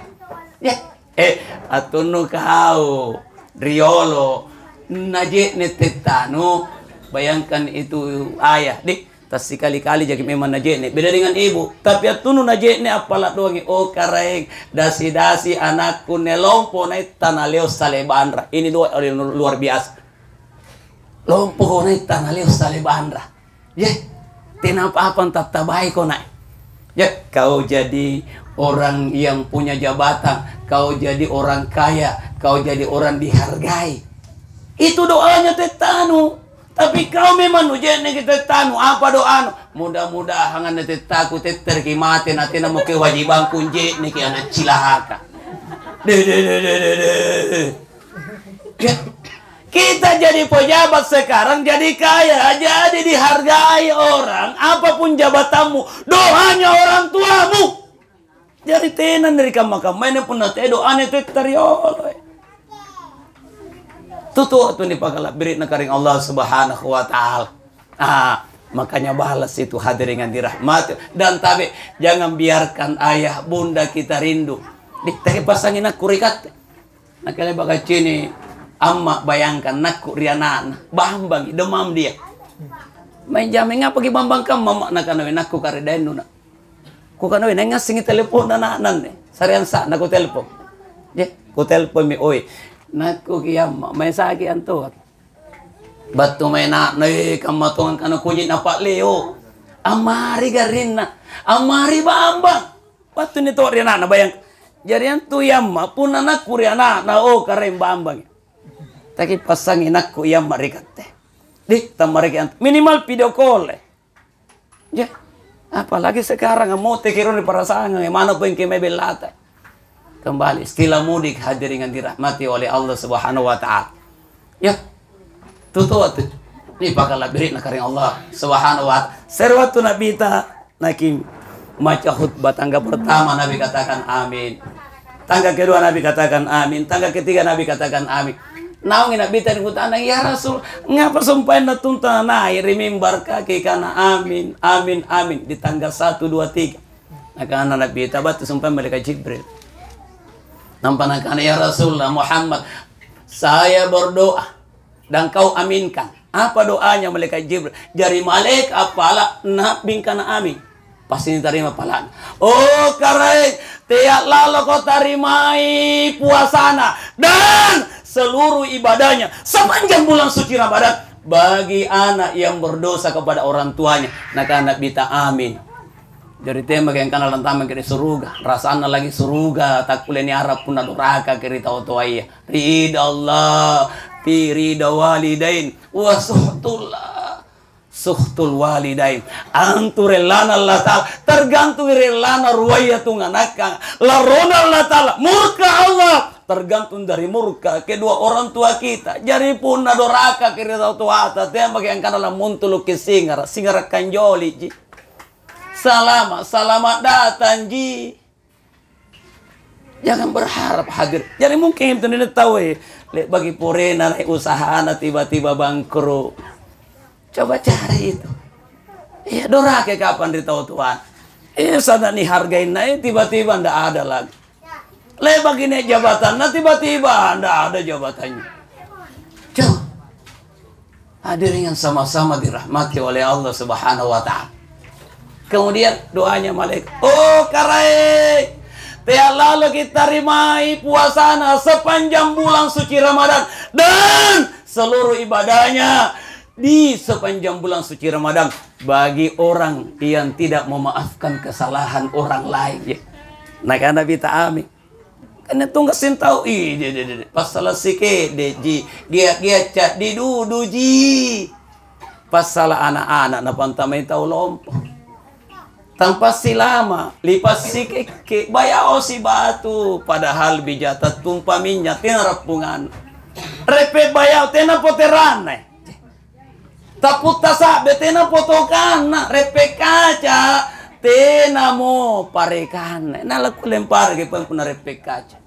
Ya. Eh, attunnu kau, riolo, naje'ne' tettanu, bayangkan itu ayah, di, tassikali-kali jaki memang naje'ne'. Beda dengan ibu, tapi attunnu naje'ne' appala' doangi, "Oh, Karaeng, dasi-dasi anakku, nelompo naitta naleo sale banra." Ini doa luar biasa. Lompoko naitta naleo sale banra. Ye, tenapa apa tattabaiko nai. Ya, kau jadi orang yang punya jabatan, kau jadi orang kaya, kau jadi orang dihargai. Itu doanya tettanu. Tapi kau memang nuje'neki tettanu, apa doanu? Mudah-mudahan anne tettaku tettereki mate, na tenamo kewajibangku nje'neki ana' cilaka. Deh, deh, deh, deh, deh, deh. Ya. Kita jadi pejabat sekarang, jadi kaya, jadi dihargai orang, apapun jabatanmu, doanya orang tuamu. Jari tena ri kamma-kammaya punna teai doana tette riolo. Tutu tu nipakala'biri'na Karaeng Allah Subhanahu wa Ta'ala. Ah, makanya balas itu, hadirin yang dirahmati. Dan tabe, jangan biarkan ayah bunda kita rindu. Di, teke passangi nakku ri katte. Nakke le'baka cini' amma, bayangkan nakku ri ana'na, bambangi, demam dia. Maeng jameng ngapaki bambang kamma, amma? Nakana, "We, nakku karedaennu, nak." Kukana, "We, naeng ngassengi teleponna ana'na anne." Sareang sa'na kutelpon. Je, kutelponmi, "Oi, nakkuki amma, mae saki antoaki." Battu mae ana'na, "Eh, kamma tongang kana kunyi napa'leo. Ammari garrinna, ammari bambang." Wattunni to ri ana'na, bayang. Jari antu iamma, punna nakku ri ana'na, oh, Karaeng bambang. Taki passangi nakku iamma ri katte. Di, tammareki antu. Minimal video call, eh. Ya, apalagi sekarang, ammoteki rong ri parasangang, eh, mana poeng kemae bellata. Kembali, istilah mudik, hadirin yang dirahmati oleh Allah Subhanahu wa Ta'ala. Ya, tutu wattu. Ini pakala'biri'na Karaeng Allah Subhanahu wa Ta'ala. Se're wattu Nabita, naki Maca khutbah tangga pertama Nabi katakan, "Amin." Tangga kedua Nabi katakan, "Amin." Tangga ketiga Nabi katakan, "Amin." Naungi Nabita nikutana, "Ya Rasul, ngapa sumpaenna tunta nai' ri mimbar kaki kana, 'Amin, amin, amin,' di tangga satu, dua, tiga?" Nakana Nabita, "Battu sumpaeng Malaeka' Jibril." Nampa nakana, "Ya Rasulullah Muhammad, saya berdoa dan kau aminkan." Apa doanya Malaeka' Jibril? Jari malaeka' appala' na'bing kana amin. Pasti nitarima pala'na. "Oh, Karaeng, tea' laloko tarimai puasana dan seluruh ibadahnya sepanjang bulan suci Ramadan bagi anak yang berdosa kepada orang tuanya." Nakana Nabita, "Amin." Jari tena maki angkana lantamaki ri suruga. Rasanna langi suruga takkulle niara' punna dorakaki ri tau toaya. Ridha Allah, fi ridha walidain, wa suhtullah. Suhtul walidain. Antu rellana Allata'ala, tergantung rellana ruaya tunganakka. Larrona Allata'ala, murka Allah, tergantung dari murka kedua orang tua kita. Jari punna dorakaki ri tau toata, tena maki angkana lammuntuluki singara', singara' kanjoliji. Salama', salama' datang ji. Jangan berharap hadir. Jadi mungkin itu nene tahu, eh, le'baki porena nai' usahana tiba-tiba bangkrut. Coba cari itu. Iya, dorake kapang ri tau toana. Iya, sana nihargain nai' tiba-tiba ndak ada lagi. Le'baki nia' jabatanna, tiba-tiba ndak ada jabatannya. Coba. Hadirin yang sama-sama dirahmati oleh Allah Subhanahu wa Ta'ala. Kemudian doanya malaikat, "Oh, Karaeng, tea' laloki tarimai puasana sepanjang bulan suci Ramadan dan seluruh ibadahnya di sepanjang bulan suci Ramadan bagi orang yang tidak memaafkan kesalahan orang lain." Ya. Nakana Nabita, "Amin." Kan tunggassing tau, ih, de, de, de, de. Passala' sike'de'ji, gia-gia ca'di duduji. Passala' ana'-ana' napantamai tau lompo. Tampa' silama, lipa' sikekke', bayaosi batu, padahal bija tattumpa minynya', tena rappunganna. Reppe' bayao, tena poteranna. Taputta sa'be tena potokanna, reppe' kaca tenamo parekanna. Nalakulle ampareki pole punna reppe' kaca.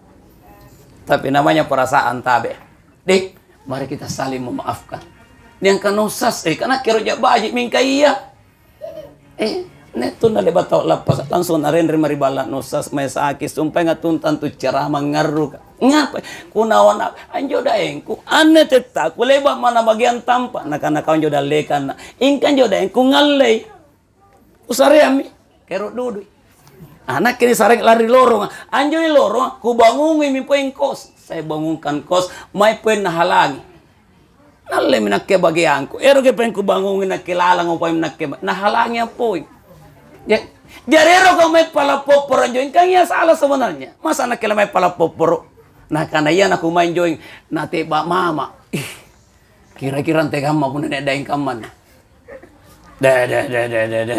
Tapi namanya perasaan tabe'. Deh, mari kita saling memaafkan. Niangka' nussas, eh, kana kero ja baji' mingka iya. Eh, nia' tunna le'ba' tau lappasa' langsung narenreng mae ri balla' nussas mae saki, sumpaenga tuntantu ceramah ngarruka. Ngapa? Kunawana anjo daengku, anne tettaku le'ba' mana bagiang tampa', nakana kau anjo dallekanna, ingka anjo daengku ngallei. Kusareammi, kero' dudui. Anakke nisareng lari loronga. Anjo ri loronga, kubangungi mi poeng kos. Saya bangunkan kos, mae poeng nahalangi. Nallemi nakke bageangku. Eroki paeng kubangungi nakke lalang upami nakke ma-, nahalangi appoi. Ja-, jari eroko mae pala' popporo anjo ingkang ia sala sebenarnya. Masa nakke mae pala' popporo? Nakana ia nakumaeng joeng, nate'ba' mama. Ih, kira-kira antekamma punna nia' daeng kammanna? De, de, de, de, de, de.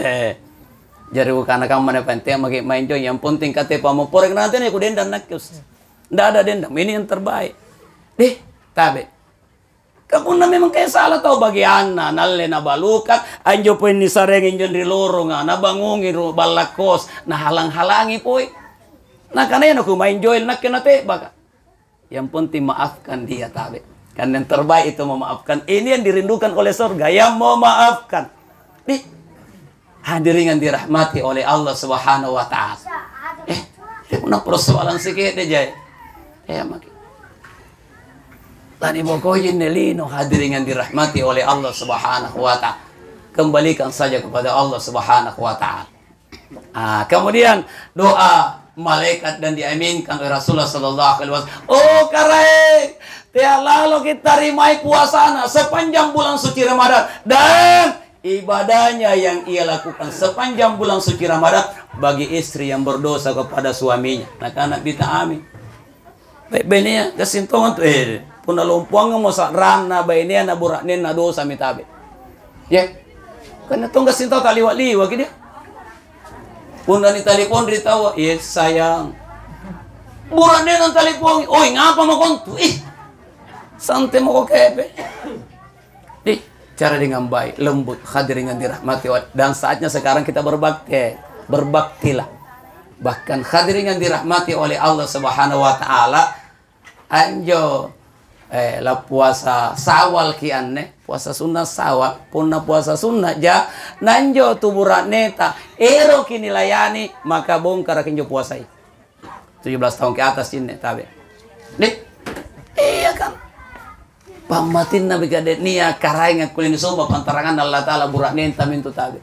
Jari kukana kamma napantea maki' maeng joeng, yang penting kate pamopporek nanti nia' kudendang nakke, Ustaz. Ndak ada dendam, ini yang terbaik. Deh, tabe'. Ka punna memang kayak salah tau bagianna, nalle nabalukang, anjo poeng nisareng injo ri loronga, nabangungi ro balla' kos, nahalang-halangi poi. Nakana, "Iya nakumaeng joeng nakke nate'baka." Yang penting maafkan dia, tabe'. Kan yang terbaik itu memaafkan. Ini yang dirindukan oleh surga, yang memaafkan. Di Hadirin yang dirahmati oleh Allah Subhanahu wa Ta'ala. Eh, punna persoalan sike'de' jai. Eh, maki. Lanibokoji nelino, hadirin yang dirahmati oleh Allah Subhanahu wa Ta'ala. Kembalikan saja kepada Allah Subhanahu wa Ta'ala. Ah, kemudian doa malaikat dan diaminkan oleh Rasulullah sallallahu alaihi wasallam. Oh, Karaeng, tea' laloki tarimai puasana sepanjang bulan suci Ramadan dan ibadahnya yang ia lakukan sepanjang bulan suci Ramadan bagi istri yang berdosa kepada suaminya. Nakana Nabita, "Amin." Bai'-bainea gassing tongang tu, eh, punna lompoangngamo sa'ranna bainea na bura'nenna dosami tabe'. Ye, kanna tong gassing tau taliwa'-liwa'ki dia. Punna nitalipong ri taua, "Ye, sayang." Bura'nenna talipongi, "Oi, ngapa mako antu?" Ih, sante mako kepe. Di, cara dengan baik, lembut, hadirin yang dirahmati Allah. Dan saatnya sekarang kita berbakti. Berbaktilah. Bahkan hadirin yang dirahmati oleh Allah Subhanahu wa Ta'ala, anjo, eh, la puasa Syawal ki anne, puasa sunna Syawal, punna puasa sunna ja, nanjo tu bura'neta eroki nilayani, maka bongkaraki injo puasai. Tujuh belas tahun ke atas cinne tabe. Deh, iya kan? Pammatinna bikadek nia karaeng akkulle nisomba pantaranganna Allah Ta'ala bura'nenta mintu tabe.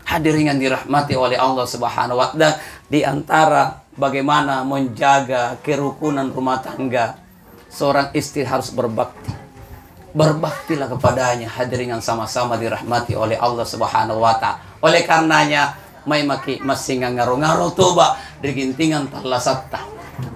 Hadirin yang dirahmati oleh Allah Subhanahu wa Ta'ala, di antara bagaimana menjaga kerukunan rumah tangga, seorang istri harus berbakti. Berbaktilah kepadanya, hadirin yang sama-sama dirahmati oleh Allah Subhanahu wa Ta'ala. Oleh karenanya, mai maki massing ngaro-ngaro toba ri gintingang tallasatta.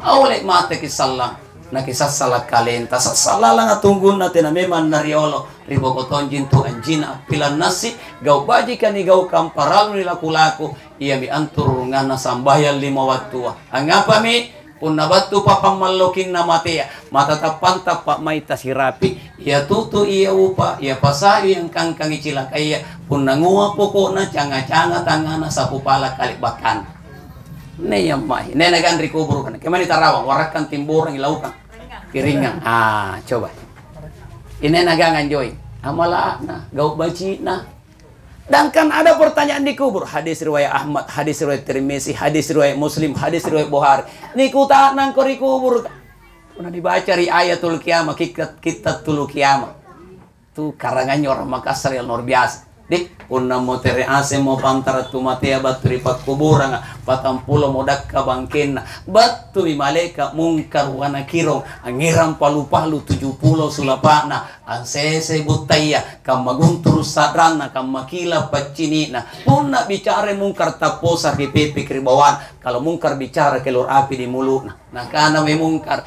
Aule mateki sallang, nakisassala kalenta, sassalalanga tunggunna tena memang nariolo. Ri boko tonjing tu anjina appilannassi, gau' bajika nigaukang parallu nilaku-laku, iami antu rurunganna sambayang lima wattua. Angngapami? Punna battu papammallokinna matea, mata tappantappa mai tasirapi. Ia tutu ia upa, ia pasayu yang kangkangi cilakaya, punna ngua poko'na canga-canga tangngana sapu pala kale'bakkanna. Nei ammai, nei nagang ri kuburu kana, kemani tarawang, warakkang timborang ilaukang. Kiringang. Ah, coba. Inai nagang anjoi. Amala'na, gau' baji'na. Dangkan ada pertanyaan di kubur. Hadis riwayat Ahmad, hadis riwayat Tirmizi, hadis riwayat Muslim, hadis riwayat Bukhari. Nikuta'nangko ri kubur. Punna dibaca ri Ayatul Qiyamah, kitta-, Kittatul Qiyamah. Tu karangannya orang Makassar yang luar biasa. Deh, punna motere asemmo pantara tu matea battu ri pakkuburanga, patampulomo dakka bangkenna. Battumi malaeka Mungkar wa Nakirong, angngerang palu-palu tuju pulo sulapa'na, ansesei buttaya, kamma gunturu' sa'ranna, kamma kila paccini'na. Punna bicarai Mungkar tapposa ri pepeki ri bawana, kalau Mungkar bicara kelor api di mulu'na. Nakanami Mungkar,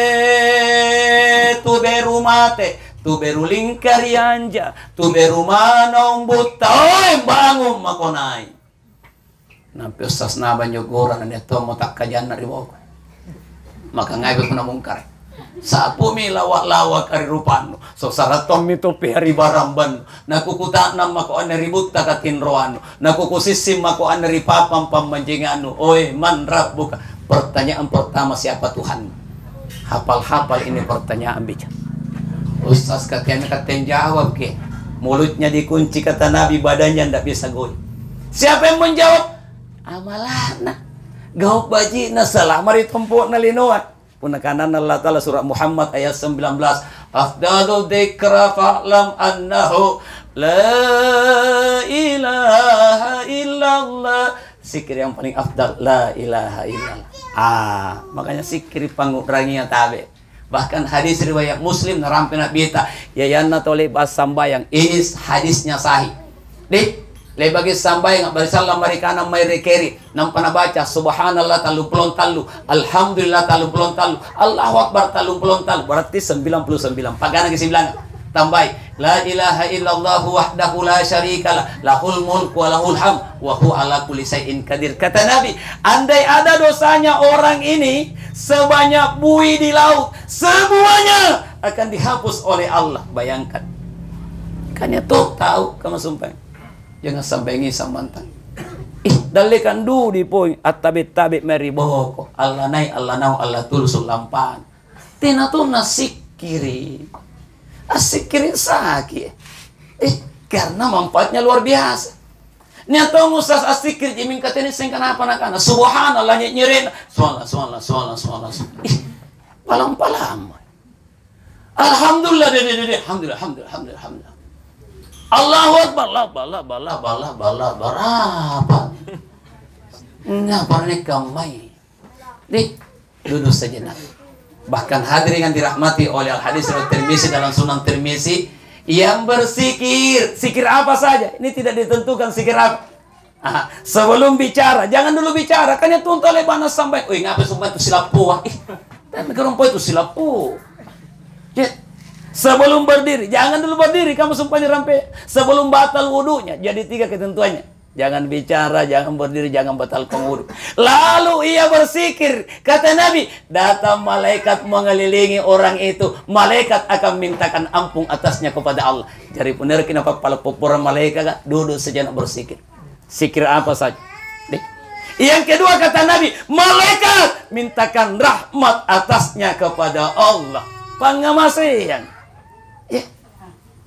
"Eh, tu beru mate, tu beru lingka ri anja, tu beru manong butta, oi, bangung mako nai'." Nampa Ustaz Naba anjo gora na nia' tommo takkajanna ri boko. Maka ngai punna Mungkar. Sa'bumi lawa-lawaka ri rupannu, sosara tommi topi ri barambannu. Nakukuta'nang mako anne ri butta katinroannu. Nakukusissing mako anne ri papang pammanjengannu. Oi, man rabbuka? Pertanyaan pertama, siapa Tuhanmu? Hafal-hafal ini pertanyaan, bicara. Ustaz, katanya katanya jawab ke. Mulutnya dikunci, kata Nabi, badannya ndak bisa goyang. Siapa yang menjawab? Amala'na. Gau' baji'na, salama ri tompo'na linoa. Punna kananna Allah Ta'ala, surat Muhammad ayat sembilan belas, "Afdalu dzikra fa'lam annahu la ilaha illallah." Zikir yang paling afdal, la ilaha illallah. Ah, makanya zikir pangu'rangia tabe. Bahkan hadis riwayat Muslim, narampe Nabita, yayanna tau le'ba' sambayang. Ini hadisnya sahih. Deh, le'baki sambayang, a'bali sallang mae ri kanang mae ri kiri, nampa nabaca, "Subhanallah" tallumpulo tallu, "Alhamdulillah" tallumpulo tallu, "Allahu Akbar" tallumpulo tallu, berarti sembilan puluh sembilan. Paganaki sibilangngang. Tambai, "La ilaha illallah wahdahu la syarikalah, lahul mulku wa lahul hamd, wa huwa ala kulli syai'in qadir." Kata Nabi, andai ada dosanya orang ini sebanyak bui di laut, semuanya akan dihapus oleh Allah. Bayangkan. Kanya tuh tahu kamu sumpah. Jangan sampai ngisang mantang. Ih, dallekang dudi poi, attabe-tabe mae ri boko. Alla nai', alla naung, alla tulusu' lampana. Tena tonna sikkiri'. Assikkiri' saki. Eh, karena manfaatnya luar biasa. Nia' tong ustaz assikkiri'ji mingka tena isseng kanapa nakana. Subhanallah, nye-, nyere'na. Subhanallah, subhanallah, subhanallah, subhanallah. Ih, palang-palang. Alhamdulillah, deh, deh, deh, deh. Alhamdulillah, alhamdulillah, alhamdulillah. Allahu Akbar, Allahu Akbar, Allahu Akbar, Allahu Akbar, Allahu Akbar. Apa? Ngapa nih kamai? Deh, duduk sejenak. Bahkan hadirin yang dirahmati oleh Al-Hadis riwayat Tirmizi dalam Sunan Tirmizi, yang berzikir, zikir apa saja? Ini tidak ditentukan zikir apa. Ah, sebelum bicara, jangan dulu bicara. Kan yang tuntu le'ba'na sampai, "Oi, ngapa sumpah itu silappu, ah?" Ih, kan gerompo itu silappu. Ya. Sebelum berdiri, jangan dulu berdiri, kamu sumpahnya rampe. Sebelum batal wudunya, jadi tiga ketentuannya. Jangan bicara, jangan berdiri, jangan batalkan wudu. Lalu ia berzikir. Kata Nabi, datang malaikat mengelilingi orang itu. Malaikat akan mintakan ampun atasnya kepada Allah. Jari punna eroki napappala' popporang malaekaka, duduk sejenak berzikir. Sikira apa saja. Deh. Yang kedua kata Nabi, malaikat mintakan rahmat atasnya kepada Allah. Pangngamaseang. Ya.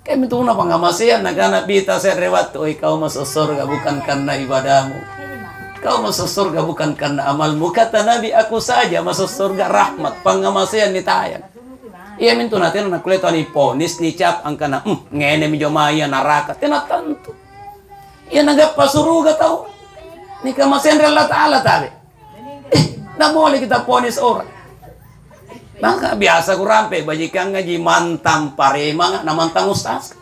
Kayak mintu na pangngamaseang, nakana Nabi ta se're wattu, "Oi, kau masuk surga bukan karena ibadahmu. Kau masuk surga bukan karena amalmu." Kata Nabi, "Aku saja masuk surga rahmat, pangngamaseang nitayang." Iya mintu natena nakkulle tau niponis, nicap angkana, "Hmm, ngenemi jomaya naraka." Tena tantu. Iya nagappa suruga tau nikamaseang ri Allata'ala tabe. Eh, naboleki taponis orang. Maka biasa kurampe bajikangaji mantang paremanga na mantang ustaz.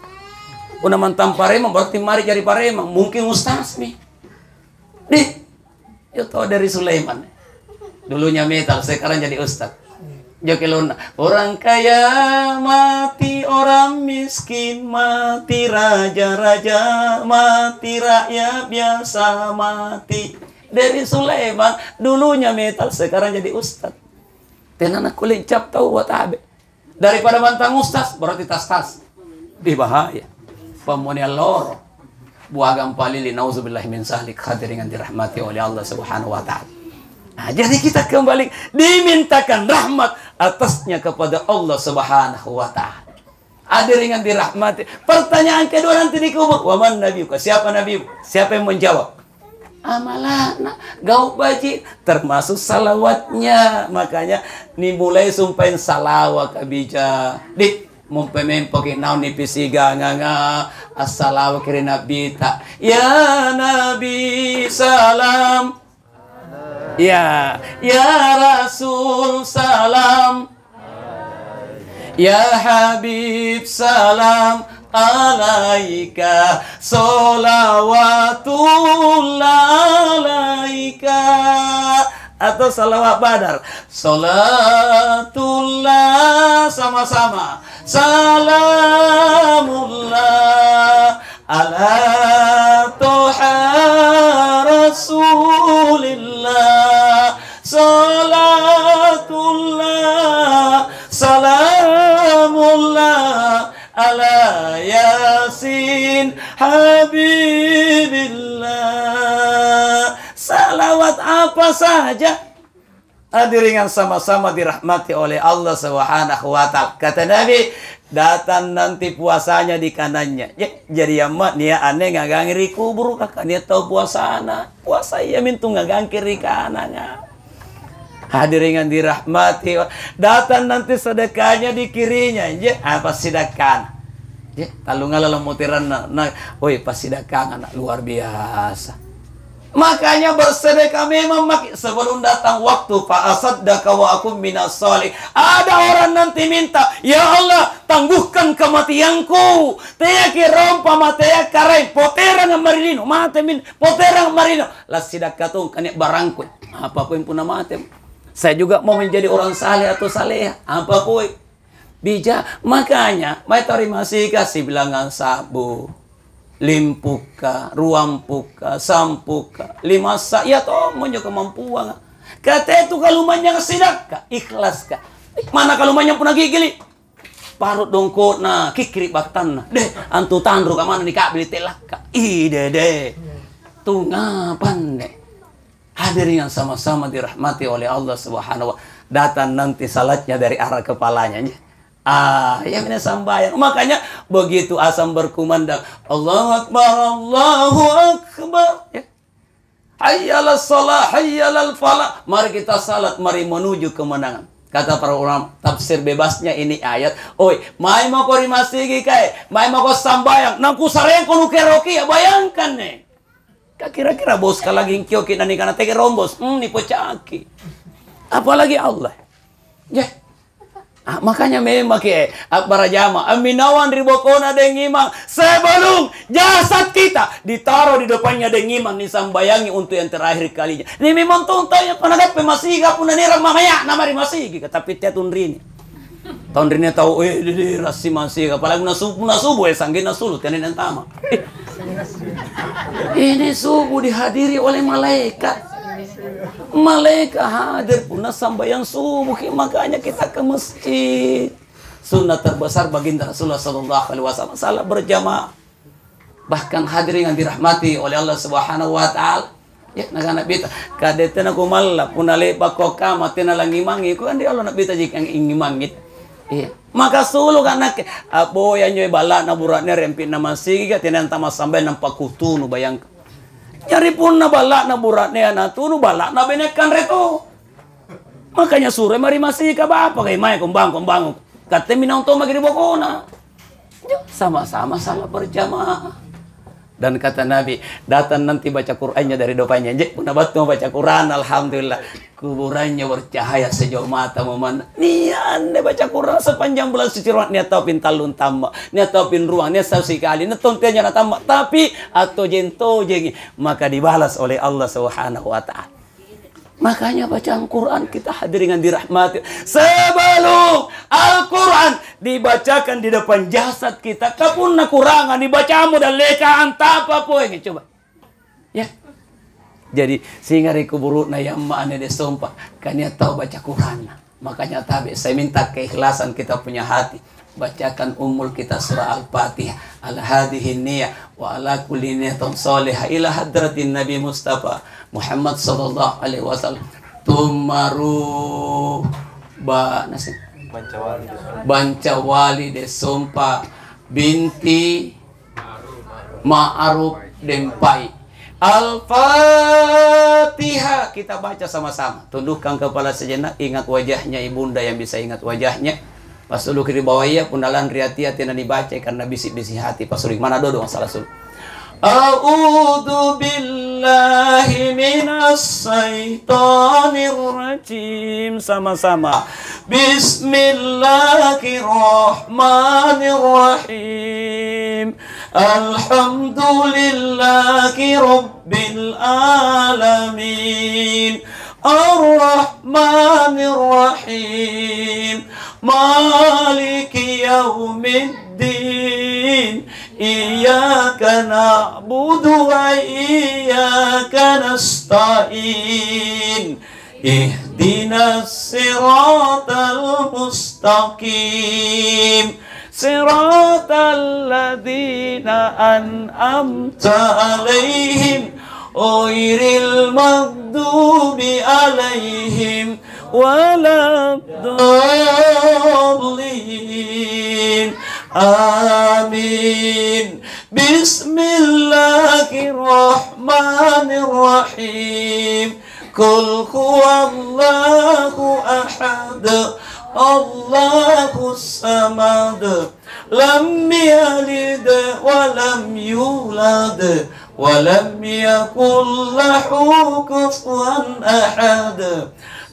Punna mantang paremang berarti mari jadi paremang, mungkin ustazmi. Deh, yo tau dari Sulaiman. Dulunya metal, sekarang jadi ustaz. Joki lonna. Orang kaya mati, orang miskin mati, raja-raja mati, rakyat biasa mati. Dari Sulaiman, dulunya metal, sekarang jadi ustaz. Tena nakkulle cap tau watabe. Daripada mantang ustaz, berarti tas-tas. Di bahaya. Pammoneang loro. Buagang palili, nauzubillahi min zalik, hadirin yang dirahmati oleh Allah Subhanahu wa Ta'ala. Nah, jadi kita kembali dimintakan rahmat atasnya kepada Allah Subhanahu wa Ta'ala. Hadirin yang dirahmati. Pertanyaan kedua nanti di kubur, "Wa man nabiyuka?" Siapa nabimu? Siapa yang menjawab? Amala'na, gau' baji', termasuk salawatnya. Makanya nimulai sumpaeng salawa' kabija. Di, mumpe-mempoki' naung nipisiganganga, assalawaki' ri Nabita. Ya Nabi salam. Ya, ya Rasul salam. Ya Habib salam alaika, sholawatullah alaika. Atau salawat badar. Sholatullah sama-sama. Salamullah ala toha Rasulillah. Salatullah, salamullah ala Yasin Habibillah. Salawat apa saja. Hadirin yang sama-sama dirahmati oleh Allah Subhanahu wa Ta'ala. Kata Nabi, "Datang nanti puasanya di kanannya." Ya, jadi amma nia' anne ngagangi ri kuburu', kaka nia' tau puasana. Puasa iya mintu ngagangki ri kananga. Hadirin yang dirahmati, datang nanti sedekahnya di kirinya. Je, apa sidakkana? Je, tallungala lammoteranna. Na, oi, passidakkanga na luar biasa. Makanya bersedekah memang maki sebelum datang waktu, fa asaddaqa wa akun minas shalih. Ada orang nanti minta, "Ya Allah, tangguhkan kematianku. Teaki rompa matea karaeng, poterang marino, mate min, poterang marino." Lassidakka tong kania barangku. Apa poi punna mate? Saya juga mau menjadi orang saleh atau saleha. Apa poi? Bija, makanya, mae tau ri masika sibilangang sa'bu, limpukka, ruampukka, sampukka, limassa, iya tommo anjo kamampuanga. Ka tetu kalumanynyang sidakka, ikhlaska. Mana kalumanynyang punna gigili? Paru' dongko'na, kikkiri' battanna. Deh, antu tanruka manna nika'bili tellakka. Ih, dede. Tungapanne. Hadirin yang sama-sama dirahmati oleh Allah Subhanahu wa, datang nanti salatnya dari arah kepalanya, ya. Ah, yang ini sambayang. Makanya begitu azan berkumandang, "Allahu Akbar, Allahu Akbar." Ya. "Hayya 'alas shalah, hayya 'alal falah." Mari kita salat, mari menuju kemenangan. Kata para ulama, tafsir bebasnya ini ayat, "Oi, mai mako ri masigi kae, mai mako sambayang, nakusarengko nukeroki, bayangkan nih." Ka kira-kira bos kalagi ngkioki nanikana teke rombos, hmm, nipocaki. Apalagi Allah. Ya. Ah, makanya memang ke, ah, para jama, amminawang ri bokona deng imang, sebelum jasad kita ditaruh di depannya deng imang, nisambayangi untuk yang terakhir kalinya. Ini memang tong tau yang pernah dapat masigi, punna nirang mamaya, nama ri masigi, tapi tea tunrini. Taung rinne tau, eh, di, di, rassi masih, apalagi punna subuh, punna subuh, eh, sanggenna sulu, tena nantama. Ini subuh dihadiri oleh malaikat. Malaikat hadir punna sambayang subuh, makanya kita ke masjid. Sunnah terbesar baginda Rasulullah sallallahu alaihi wasallam, salat berjamaah. Bahkan hadirin yang dirahmati oleh Allah Subhanahu wa Ta'ala. Ya, nakana Na'bita, "Kade tena kumalla, punna le'bakko akkama, tena langngimangi." Ku, "Andi Allah Na'bita jikang ingimangi." Iya. Maka suluka nakke, "Aboya anjo balla'na bura'nea ri ampi'na masigika, tena antama sambayang nampa kutunu, bayangka." Jari punna balla'na bura'nea natunu, balla'na bene kanre to. Makanya suroi mari masika bapaka, "Eh, mae kombangung, kombangung." Kattemi naung tomaki ri bokona. Sama-sama salat berjamaah. Dan kata Nabi, "Datang nanti baca Qur'annya dari depannya." Je, punna battu baca Qur'an, alhamdulillah. Kuburannya bercahaya sejauh mata memandang. Nia anne baca Qur'an sepanjang bulan suci Ramadan, nia tau pintallung tamma, nia tau pinruang, nia tau sikali, nia tau tenja na tamma. Tapi attojeng-tojengi, maka dibalas oleh Allah Subhanahu wa Ta'ala. Makanya bacaan Quran kita, hadirin yang dirahmati. Sebelum Al-Quran dibacakan di depan jasad kita, kapunna kurangan dibacamu dallekang, antapa poeng, coba. Ya. Jadi, singa ri kuburu'na yamma ane de sompa, kania tau baca Quranna. Makanya tabe, saya minta keikhlasan kita punya hati. Bacakan ummul kita surah Al-Fatihah. Ala hadhihi niyah wa ala kulli niyatin shalihah ila hadratin Nabi Mustafa Muhammad sallallahu alaihi wasallam. Tumaru ba nasi. Bancawali. Bancawali de sompa binti Ma'ruf Dempai. Al-Fatihah. Kita baca sama-sama. Tundukkan kepala sejenak, ingat wajahnya ibunda yang bisa ingat wajahnya. Pasuluki ri bawaya, punna lanri atia tena nibacai karena bisi-bisi hati. Pasuluki mana dodong salah sulu. A'udzu billahi minas syaitonir rajim. Sama-sama. Bismillahirrahmanirrahim. Alhamdulillahi rabbil alamin. Arrahmanirrahim. Maliki yaumiddin. Iyyaka na'budu wa iyyaka nasta'in. Ihdinas siratal mustaqim. Siratal ladzina an'amta 'alaihim, ghairil maghdubi 'alaihim waladdallin. Amin. Bismillahirrahmanirrahim. Qul huwallahu ahad. Allahus samad. Lam yalid wa lam yulad. Wa lam yakul lahu kufuwan ahad.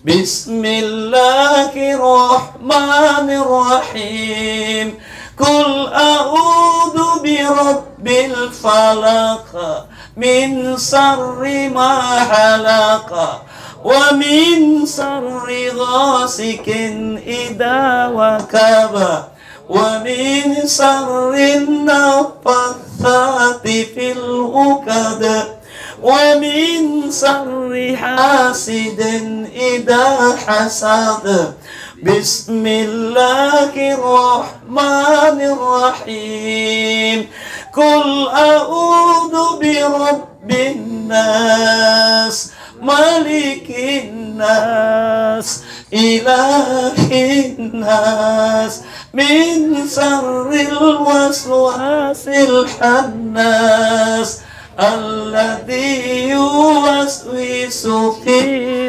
Bismillahirrahmanirrahim. Qul a'udzu birabbil falaq. Min syarri ma khalaq. Wa min syarri ghasikin idza waqab. Wa min syarrin naffatsati fil 'uqad. Wa min syarri hasidin idza hasad. Bismillahirrahmanirrahim. Qul a'udzu birabbin nas, malikin nas, ilahin nas, min syarril waswasil khannas, alladzi yuwaswisu fi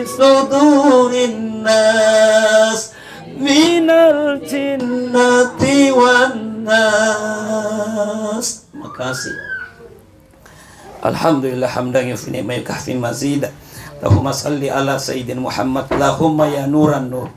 sudurin nas, minal jinnati wan nas. Makasih. Alhamdulillah, hamdan yuwafi ni'mahu wa yukafi mazida. Allahumma salli ala Sayyidina Muhammad. Allahumma ya nuran nur,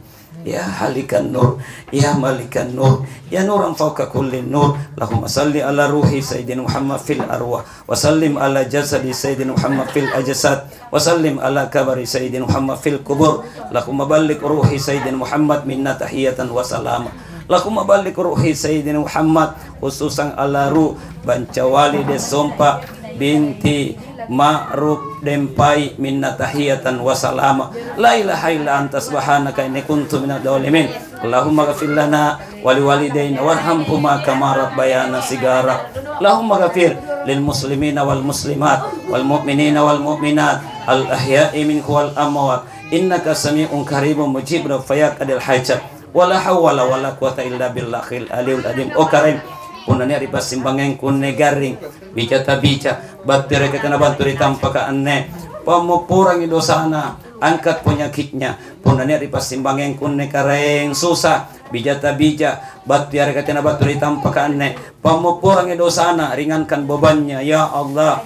ya halikan nur, ya malikan nur, ya nuran fauqa kullin nur. Allahumma salli ala ruhi Sayyidina Muhammad fil arwah, wa sallim ala jasadi Sayyidina Muhammad fil ajsad, wa sallim ala kabari Sayyidina Muhammad fil kubur. Allahumma balligh ruhi Sayyidina Muhammad minna tahiyatan wa salama. Allahumma balligh ruhi Sayyidina Muhammad, khususan ala ruh Bancawali Dessompa binti Ma'ruf Dempai minna tahiyatan wa salama. La ilaha illa anta subhanaka inni kuntu minadh dhalimin. Allahumma ghfir lana wa liwalidaina warhamhuma kama rabbayana sigara. Allahumma ghafir lil muslimina wal muslimat, wal mu'minina wal mu'minat, al ahya'i minhum wal amwat, innaka sami'un qaribun mujibud da'wat faqadil hajat. Wala haula wala quwata illa billahil aliyul azim. O Karaeng, punna nia' ri passimbangeng kunne garring, bija tabija, battu ri katina battu ri tampaka anne, pammopporangi dosana, angkat penyakitnya. Punna nia' ri passimbangeng kunne Karaeng susa, bija tabija, battu yareka tena battu ri tampaka anne, pammopporangi dosana, ringankan bebannya, ya Allah.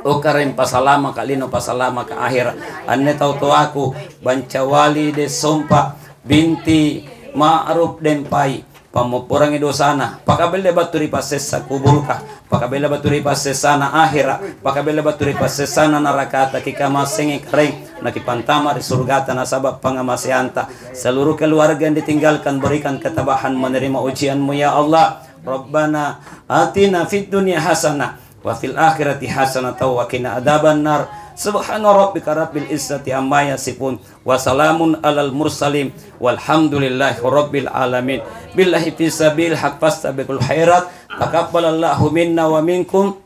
O Karaeng, pasalamaka lino, pasalamaka ahera. Anne tau toaku, Bancawali Dessompa binti Ma'ruf Dempai, pammopporangi dosana, pakabelle battu ri passessa kuburuka, pakabelle battu ri passessana ahera, pakabelle battu ri passessana narakata, kikamassengi Karaeng, nakipantama ri surgata nasaba' pangngamaseanta. Seluruh keluarga yang ditinggalkan berikan ketabahan menerima ujianmu, ya Allah. Rabbana atina fid dunya hasanah wa fil akhirati hasanatan wa qina adzabannar. Subhana rabbika rabbil izzati amma yasifun. Wa salamun alal mursalin. Walhamdulillahi rabbil alamin. Billahi fi sabil haq fastabiqul khairat. Taqabbalallahu minna wa minkum.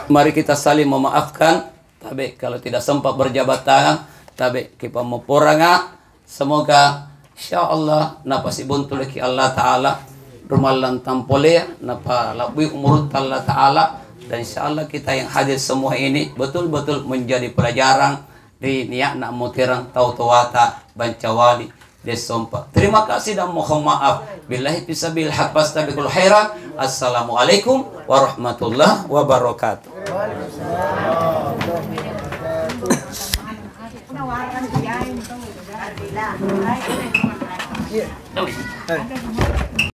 Mari kita saling memaafkan. Tabe kalau tidak sempat berjabat tangan, tabe kipammopporanga. Semoga, insya Allah, napasibuntuliki Allah Ta'ala rumallang tampolea, napalabbui umurutta Allah Ta'ala, dan insya Allah kita yang hadir semua ini betul-betul menjadi pelajaran ri nia'na ammoterang tau toata Bancawali Dessompa. Terima kasih dan mohon maaf. Billahi fi sabil haq fastabiqul khairat. Assalamualaikum warahmatullahi wabarakatuh.